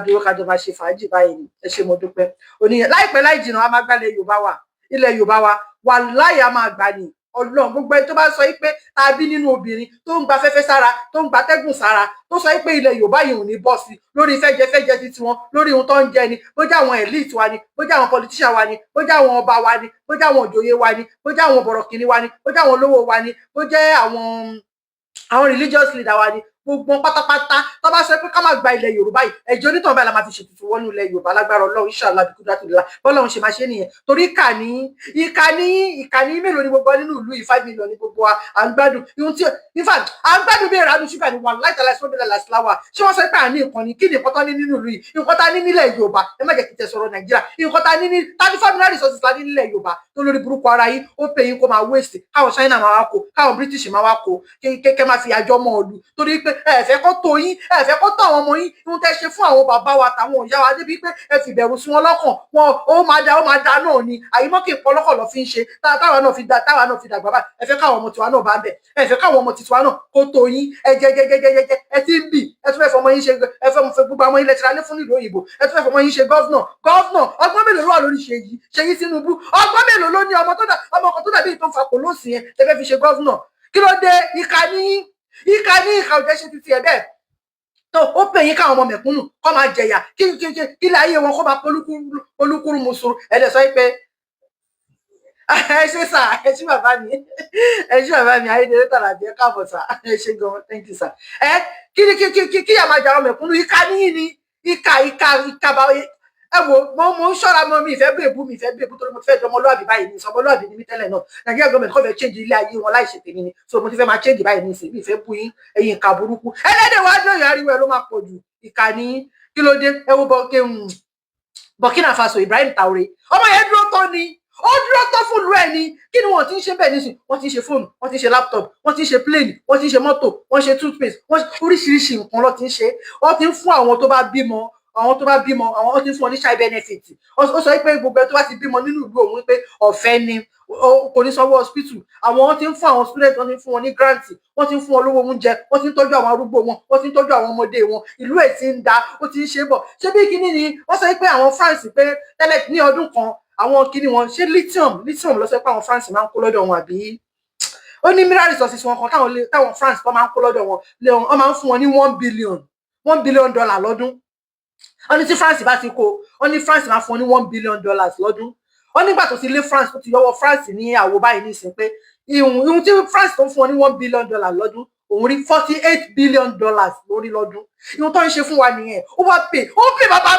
dúró, ká jọ máa ṣe fàájì báyìí ni. Ẹ ṣé, mo dúpẹ́. Oníyan, láìpẹ́ láì jìnnà, a máa gbálẹ̀ Yorùbá wa, ilẹ̀ Yorùbá wa. Wàláhì, a máa gbà ní Ọlọ́run. Gbogbo ẹni tó bá sọ pé tàbí nínú obìnrin tó ń gba fẹ́fẹ́ sára, tó ń gba tẹ́gùn sára, tó sọ pé ilẹ̀ Yorùbá yìí ò ní bọ́ sí lórí fẹ́jẹfẹ́jẹ ti tiwọn, lórí ohun tó ń jẹ ni, bó jẹ́ àwọn elite wa ni, bó jẹ́ àwọn politician wa ni, bó jẹ́ àwọn ọba wa ni, bó jẹ́ àwọn òjòyè wa ni, bó jẹ́ àwọn bọ̀rọ̀kìnní wa ni, bó jẹ́ àwọn olówó wa ni, bó jẹ́ àwọn religious leader wa ni, gbogbo wọn pátápátá, tó bá sọ pé ká má gba ilẹ̀ Yorùbá yìí, ẹ̀jẹ̀ onítàn báyìí la máa fi ṣètùtù wọnú ilẹ̀ Yorùbá lágbára Ọlọ́run. Inshallah, bí kúndà tó la bọ́lọ́run ṣe máa ṣe nìyẹn. Torí ìkà ní, ìkà ní, ìkà ní. Mélòó ni gbogbo wa nínú ìlú yìí? 5 million ní gbogbo wa. À ń gbádùn ihun tí, in fact, à ń gbádùn bí ìrànú ṣúgà ní. Wà láìtàlá ìsọ́bìlẹ̀ làṣìláwà. Ṣé wọ́n sọ pé à ní nǹkan ni? Kí ni nǹkan tó ní nínú ìlú yìí? Nǹkan tá ní nílẹ̀ Yorùbá, ẹ má jẹ́ kí n tẹ̀ sọ̀rọ̀ Nàìjíríà. Nǹkan tá ní ní 35 million resources la ní nílẹ̀ Yorùbá tó lórí burúkú ara yìí ó pè yín kó máa waste, káwọn China máa wá kó, káwọn British máa wá kó, kẹ́kẹ́ máa fi àjọ mọ́ ọ̀lù, torí pé ẹ fẹ́ kó tó yín, ẹ fẹ́ kó tó àwọn ọmọ yín. Ihun tẹ́ ṣe fún àwọn bàbá wa àtàwọn ìyá wa débi pé ẹ fi ìbẹ̀rù sí wọn lọ́kàn wọn, ó máa da, ó máa da náà ni. Àyímọ́ kì í pọ̀ lọ́kàn lọ fi ń ṣe táwa náà fi da, táwa náà fi dàgbà báyìí. Ẹ fẹ́ káwọn ọmọ tiwa náà bá ń bẹ̀, ẹ fẹ́ káwọn ọmọ tiwa náà kó tó yín. Ẹ jẹ jẹ jẹ jẹ jẹ, ẹ ti ń bì. Ẹ tún fẹ́ fọmọ yín ṣe, ẹ fẹ́ fẹ́ gbogbo àwọn ilẹ̀ tìralé fún nílùú òyìnbó. Ẹ tún fẹ́ fọmọ yín ṣe governor. Governor, ọgbọ́n mélòó ló wà lórí Ṣèyí, Ṣèyí Tinubu? Ọgbọ́n mélòó ló ní? Ọmọ tó dà, ọmọ kan tó dàbí tó ń fa kò lóòsì yẹn, tẹ fẹ́ fi ṣe governor. Kí ló dé? Ìkà ní, ìkà ní, ìkà ò jẹ́ ṣe títí ẹ bẹ́ẹ̀ tó. Ó pè yín káwọn ọmọ mẹ̀kúnnù kọ́ máa jẹ̀yà, kí ilé ayé wọn kó máa polúkúrú musuru. Ẹ dẹ̀ sọ pé ẹ ṣe sà, ẹ ṣé bàbá mi, ẹ ṣé bàbá mi ayédèrè tàlàbí, ẹ káàbọ̀ sà, ẹ ṣé gan, thank you sà. Ẹ kí ni kí yà máa jà ọmọ mẹ̀kúnnù? Ìkà níyìn ni, ìkà, ìkà, ìkà bá. Ẹ wo, mo ń ṣọ́ra mọ́. Mi ìfẹ́ bèbú, mi ìfẹ́ bèbú, torí mo ti fẹ́ dọmọlúwàbí báyìí ní. Sọmọlúwàbí ni mí tẹ́lẹ̀ náà. Nàìjíríà gọọmenti kò fẹ́ change ilé ayé wọn láì ṣe tèmi ni, so mo ti fẹ́ máa change báyìí ní ìsìn. Mi ìfẹ́ bú yín. Ẹ̀yin ìkà burúkú, ẹlẹ́dẹ̀ wàá dóyè, ariwo ẹ ló máa pọ̀ jù. Ìkà ní. Kí ló dé? Ẹ wo Burkina Faso, Ibrahim Traoré, ọmọ yẹn dúró tán ni, ó dúró tán fún ìlú ẹ ní. Kí ni wọ́n ti ń ṣe bẹ́ẹ̀ nísìn? Wọ́n ti ń ṣe fóònù, wọ́n ti ń ṣe laptop, wọ́n ti ń ṣe plane, wọ́n ti ń ṣe mọ́tò, wọ́n ṣe toothpaste, wọ́n oríṣiríṣi nǹkan ló ti ń ṣe. Wọ́n ti ń fún àwọn tó bá bímọ, àwọn tó bá bímọ, àwọn wọ́n ti ń fún wọn ní child benefit. Ó sọ pé gbogbo ẹ tó bá ti bímọ nínú ìlú òun pé ọ̀fẹ́ ni, kò ní sanwó hospital. Àwọn wọ́n ti ń fún àwọn student, wọ́n ti ń fún wọn ní grant, wọ́n ti ń fún wọn lówó oúnjẹ, wọ́n ti ń tọ́jú àwọn arúgbó wọn, wọ́n ti ń tọ́jú àwọn ọmọdé wọn. Ìlú ẹ̀ ti ń da, ó ti ń ṣe bọ̀. Ṣé bí kinní ni wọ́n sọ pé àwọn France pé tẹ́lẹ̀ ní ọdún kan, àwọn kinní wọn ṣé lithium ló sọ pé àwọn France máa ń kó lọ́dọ̀ wọn, àbí ó ní mineral resources wọn kan táwọn France tó máa ń kó lọ́dọ̀ wọn, wọ́n máa ń fún wọn ní $1 billion lọ́dún. Wọ́n ní tí France bá ti kó, wọ́n ní France máa fún wọn ní $1 billion lọ́dún. Wọ́n nígbà tó ti lé France, tó ti yọwọ́ France ní àwo báyìí nísìn pé ìhun tí France tó ń fún wọn ní $1 billion lọ́dún. Òun rí $48 billion lórí lọ́dún. Ìwọ̀n tó ń ṣe fún wa nìyẹn. Ó wá pè, ó pè bàbá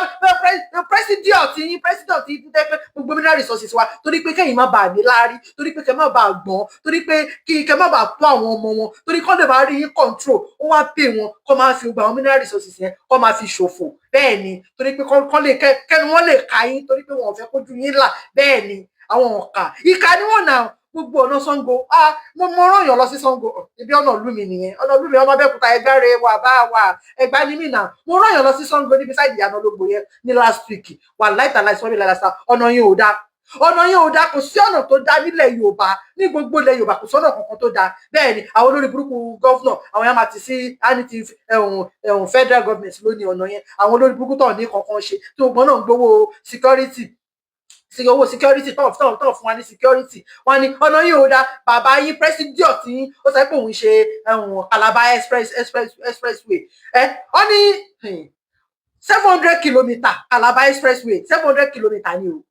president yín, president yín tẹ́ pé gbogbo mineral resources wa, torí pé kẹ́yìn má bàa ní láárí, torí pé kẹ́ má bàa gbọ́n, torí pé kí kẹ́ má bàa tó àwọn ọmọ wọn, torí kọ́ lè máa rí yín control. Ó wá pè wọn kọ́ máa fi gbogbo àwọn mineral resources yẹn, kọ́ máa fi ṣòfò. Bẹ́ẹ̀ ni, torí pé kọ́ lè kẹ́nu wọn lè ka yín, torí pé wọn ò fẹ́ kójú yín là. Bẹ́ẹ̀ ni, àwọn ọ̀kà, ìkà ni wọ́n náà. Gbogbo ọ̀nà Ṣàngó, ah, mo rán èèyàn lọ sí Ṣàngó. Ibi ọ̀nà ìlú mi nìyẹn, ọ̀nà ìlú mi, ọmọ Abẹ́òkúta, ẹgbẹ́ rẹ wà bá wà ẹgbá ní mí náà. Mo rán èèyàn lọ sí Ṣàngó níbi side ìyànà ológbò yẹn ní last week. Wà láìta láìsọ mi láìsà, ọ̀nà yẹn ò dáa, ọ̀nà yẹn ò dáa. Kò sí ọ̀nà tó dáa nílẹ̀ Yorùbá, ní gbogbo ilẹ̀ Yorùbá, kò sọ́nà kankan tó dáa. Bẹ́ẹ̀ ni, àwọn olórí burúkú governor, àwọn yẹn máa ti sí anity ẹ̀hún ẹ̀hún federal government ló ní ọ̀nà yẹn. Àwọn olórí burúkú tó ní kankan ṣe, tí gbogbo náà ń gbowó security sí, owó security tó fún wa ní security. Wọn ní ọ̀nà yìí ò dáa. Bàbá yín, president yín, ó sọ pé òun ṣe Calabar expressway. Ẹ ọ ní 700 kilometre Calabar expressway, 700 kilometre ni o.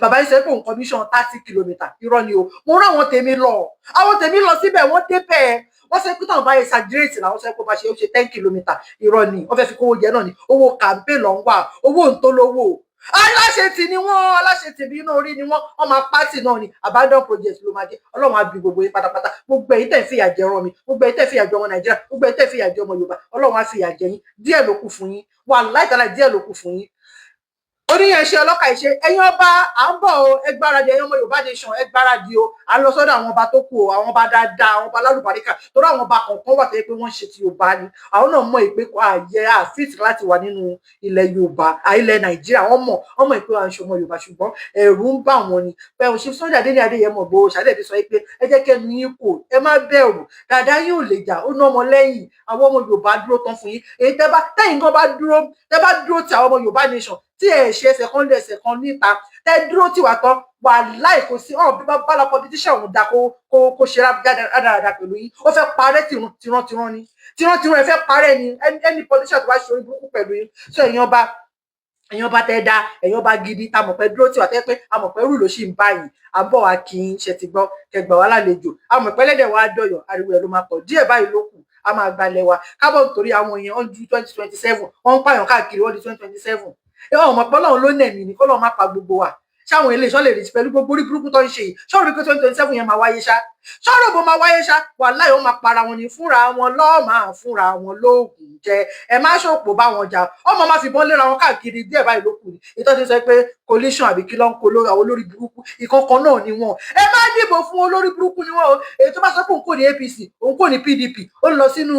Bàbá yìí sọ pé òun commission 30 kilometre. Irọ́ ni o. Mo rán àwọn tèmi lọ, àwọn tèmi lọ síbẹ̀, wọ́n débẹ̀, wọ́n sọ pé táwọn bá exaggerate làwọn sọ pé ó bá ṣe, ó ṣe 10 kilometre. Irọ́ ni. Wọ́n fẹ́ fi kówó jẹ náà ni. Owó campaign ló ń wà, owó ntólówó. Aláṣetì ni wọ́n, aláṣetì bí inú orí ni wọ́n. Wọ́n máa pátì náà ni, abandon project ló máa jẹ́. Ọlọ́run á bi gbogbo yín pátápátá. Gbogbo ẹ̀yin tẹ̀ ń fìyà jẹ ọ̀rọ̀ mi, gbogbo ẹ̀yin tẹ̀ ń fìyà jẹ ọmọ Nàìjíríà, gbogbo ẹ̀yin tẹ̀ ń fìyà jẹ ọmọ Yorùbá, Ọlọ́run á fìyà jẹ yín. Díẹ̀ ló kù fún yín, wàláhì tàláhì, díẹ̀ ló kù fún yín. Oníyẹn ṣe, ọlọ́kà ìṣe, ẹ̀yin ọba, à ń bọ̀ o. Ẹ gbáradì. Ẹ̀yin ọmọ Yorùbá nation, ẹ gbáradì o. À ń lọ sọ́dọ̀ àwọn ọba tó kù o, àwọn ọba dáadáa, àwọn ọba lálùbáríkà, torí àwọn ọba kọ̀ọ̀kan wà tó yẹ pé wọ́n ń ṣe ti Yorùbá ni. Àwọn náà mọ̀ ìpè ààyè àfíìsì láti wà nínú ilẹ̀ Yorùbá, ilẹ̀ Nàìjíríà. Wọ́n mọ̀, wọ́n mọ̀ ìpè à ń ṣọmọ Yorùbá, ṣùgbọ́n ẹ̀rù ń bà wọ́n ni. Pẹ̀lú ṣe Sunday Adéníyì Adéyẹmọ Ìgbòho ṣàdẹ̀bí sọ pé ẹ jẹ́ kẹ́nu yín kò, ẹ má bẹ̀rù. Dàdá yín ò lè jà, ó ná ọmọ lẹ́yìn. Àwọn ọmọ Yorùbá dúró tán fún yín. Èyí tẹ́ bá tẹ́yìn kan bá dúró, tẹ́ bá dúró ti àwọn ọmọ Yorùbá nation, tí ẹ ṣe ẹsẹ̀ kan lé ẹsẹ̀ kan níta, tẹ́ dúró tì wá tán, wà láì kò sí ọ̀hún bí bá la politician òun da kó ṣe rádaràda pẹ̀lú yín. Ó fẹ́ parẹ́ tìran ni, tìran ẹ fẹ́ parẹ́ ni. Ẹni politician tó bá ṣe orí burúkú pẹ̀lú yín. So ẹ̀yin ọba, ẹ̀yin ọba tẹ́ da, ẹ̀yin ọba gidi, tá mọ̀ pé dúró tì wá, tẹ́ pé a mọ̀ pé rú ló sì ń báyìí, à ń bọ̀ wá kí n ṣe ti gbọ́ kẹgbà wá lálejò. A mọ̀ pé ẹlẹ́dẹ̀ wa dọ̀yọ̀, ariwo ẹ̀ ló máa pọ̀ díẹ̀ báyìí ló kù. A máa gbalẹ̀ wa kábọ̀, nítorí àwọn èèyàn wọ́n ju 2027, wọ́n ń pààyàn káàkiri, wọ́n di 2027. Ẹ wọ́n mọ̀ pé Ọlọ́run ló nẹ̀mí ni, kọ́lọ́run má pa gbogbo wa. Ṣáwọn ilé iṣọ́ lè rí pẹ̀lú gbogbo orí burúkú tó ń ṣe yìí? Ṣọ́ọ̀rọ̀ rí pé 2027 yẹn máa wáyé ṣá? Ṣọ́ọ̀rọ̀ bó máa wáyé ṣá? Wàláhì, ó máa para wọn ní fúnra wọn, lọ́ọ́ máa fúnra wọn lóògùn jẹ. Ẹ má ṣòpò bá wọn jà, ọmọ máa fìbọn léra wọn káàkiri. Díẹ̀ báyìí ló kù ní ìtọ́ ti sọ pé coalition àbí kí ló ń kó àwọn olórí burúkú ìkankan náà ni wọn. Ẹ má dìbò fún olórí burúkú ni wọn o. Èyí tó bá sọ pé òun kò ní APC, òun kò ní PDP, ó ń lọ sínú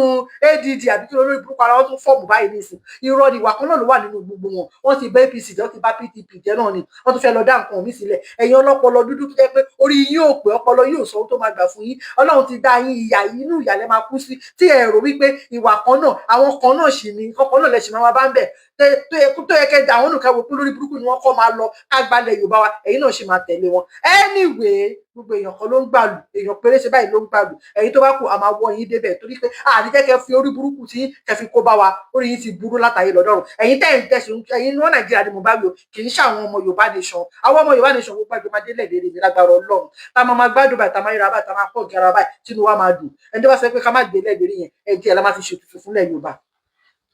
ADD àbí kí olórí burúkú ara wọn tún form báyìí nísìn. Irọ́ ni, ìwà kan náà ló wà nínú gbogbo wọn. Wọ́n ti bá APC jẹ́, wọ́n ti bá PDP jẹ́ náà ni, wọ́n tún fẹ́ lọ dá nǹkan mi sílẹ̀. Ẹ̀yin ọlọ́pọlọ dúdú tó jẹ́ pé orí yín ò pé, ọpọlọ yín ò sọ ohun tó máa gbà fún yín. Ọlọ́run ti dá yín, ìyà inú ìyà lẹ máa kú sí. Tí ẹ rò wípé ìwà kan náà, àwọn kan náà sì ni, kọkàn náà lẹ sì máa bá ń bẹ̀, tó yẹ kẹ́ da àwọn nùkẹ́ wò pé lórí burúkú ni wọ́n kọ́ máa lọ ká gbalẹ̀ Yorùbá wa, ẹ̀yin náà sì máa tẹ̀lé wọn. Anyway, gbogbo èèyàn kan ló ń gbàlù, èèyàn péréṣe báyìí ló ń gbàlù. Ẹ̀yin tó bá kù, a máa wọ yín débẹ̀, torí pé àní jẹ́ kẹ́ fi orí burúkú tí kẹ́ fi kó bá wa. Orí yín ti burú látàyè lọ́dọ̀rùn. Ẹ̀yin tẹ́ ń tẹ̀sí, ẹ̀yin ní Nàìjíríà ni mo bá wí o, kì í ṣe àwọn ọmọ Yorùbá nation. Àwọn ọmọ Yorùbá nation, gbogbo àjọ máa délẹ̀ lérí mi lágbára Ọlọ́run, tá a máa gbádùn báyìí, tá a máa yíra báyìí, tá a máa pọ̀ gẹ́ra báyìí, tínú wa máa dùn. Ẹni tó bá sọ pé ká má délẹ̀ lérí yẹn, ẹ jẹ́ ẹ la máa fi ṣètùtù fúnlẹ̀ Yorùbá.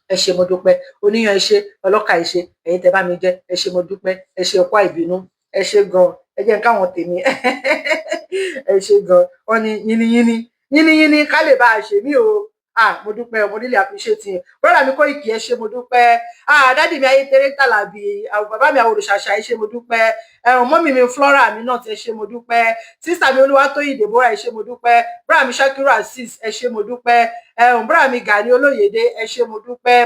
Ẹ ṣé, mo dúpẹ́. Oníyan, ẹ ṣé. Ọlọ́kà, ẹ ṣé. Ẹ̀yin tẹ́ bá mi jẹ, ẹ ṣé, mo dúpẹ́. Ẹ ṣé ọkọ àìbínú, ẹ ṣé gan. Ẹ jẹ́ n káwọn tèmi, ẹ ṣé gan. Wọ́n ní yínníyínní yínníyínní ká lè bá a ṣe mí o. Ah, mo dúpẹ́, mo really appreciate yín. Brother mi Kóìkì, ẹ ṣé, mo dúpẹ́. Ah, daddy mi Ayétéré Tàlàbí, bàbá mi Àwòrò-ṣàṣà, ẹ ṣé, mo dúpẹ́. Ẹ̀hún mummy mi Flora mi náà ti, ẹ ṣé, mo dúpẹ́. Sister mi Olúwatóyìn Deborah, ẹ ṣé, mo dúpẹ́. Brother mi Shakiru Azeez, ẹ ṣé, mo dúpẹ́. Ẹ̀hún brother mi Gani Olóyèdé, ẹ ṣé, mo dúpẹ́.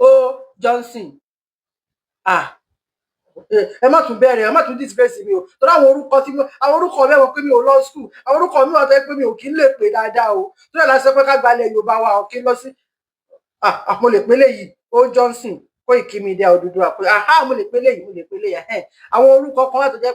O Johnson, ah, ẹ má tún bẹ̀rẹ̀, ẹ má tún disgrace mi o, torí àwọn orúkọ tí mo, àwọn orúkọ mi wọ́n pé mi ò lọ school, àwọn orúkọ mi wọ́n tó yẹ pé mi ò kí ń lè pè dáadáa o. Tó yẹ láti sọ pé ká gbalẹ̀ Yorùbá wa ò kí ń lọ sí. Ah, mo lè pé léyìí o, Johnson Koiki Media Odùduwà pé, ah, mo lè pé léyìí, mo lè pé léyìí. Àwọn orúkọ kan wà tó jẹ́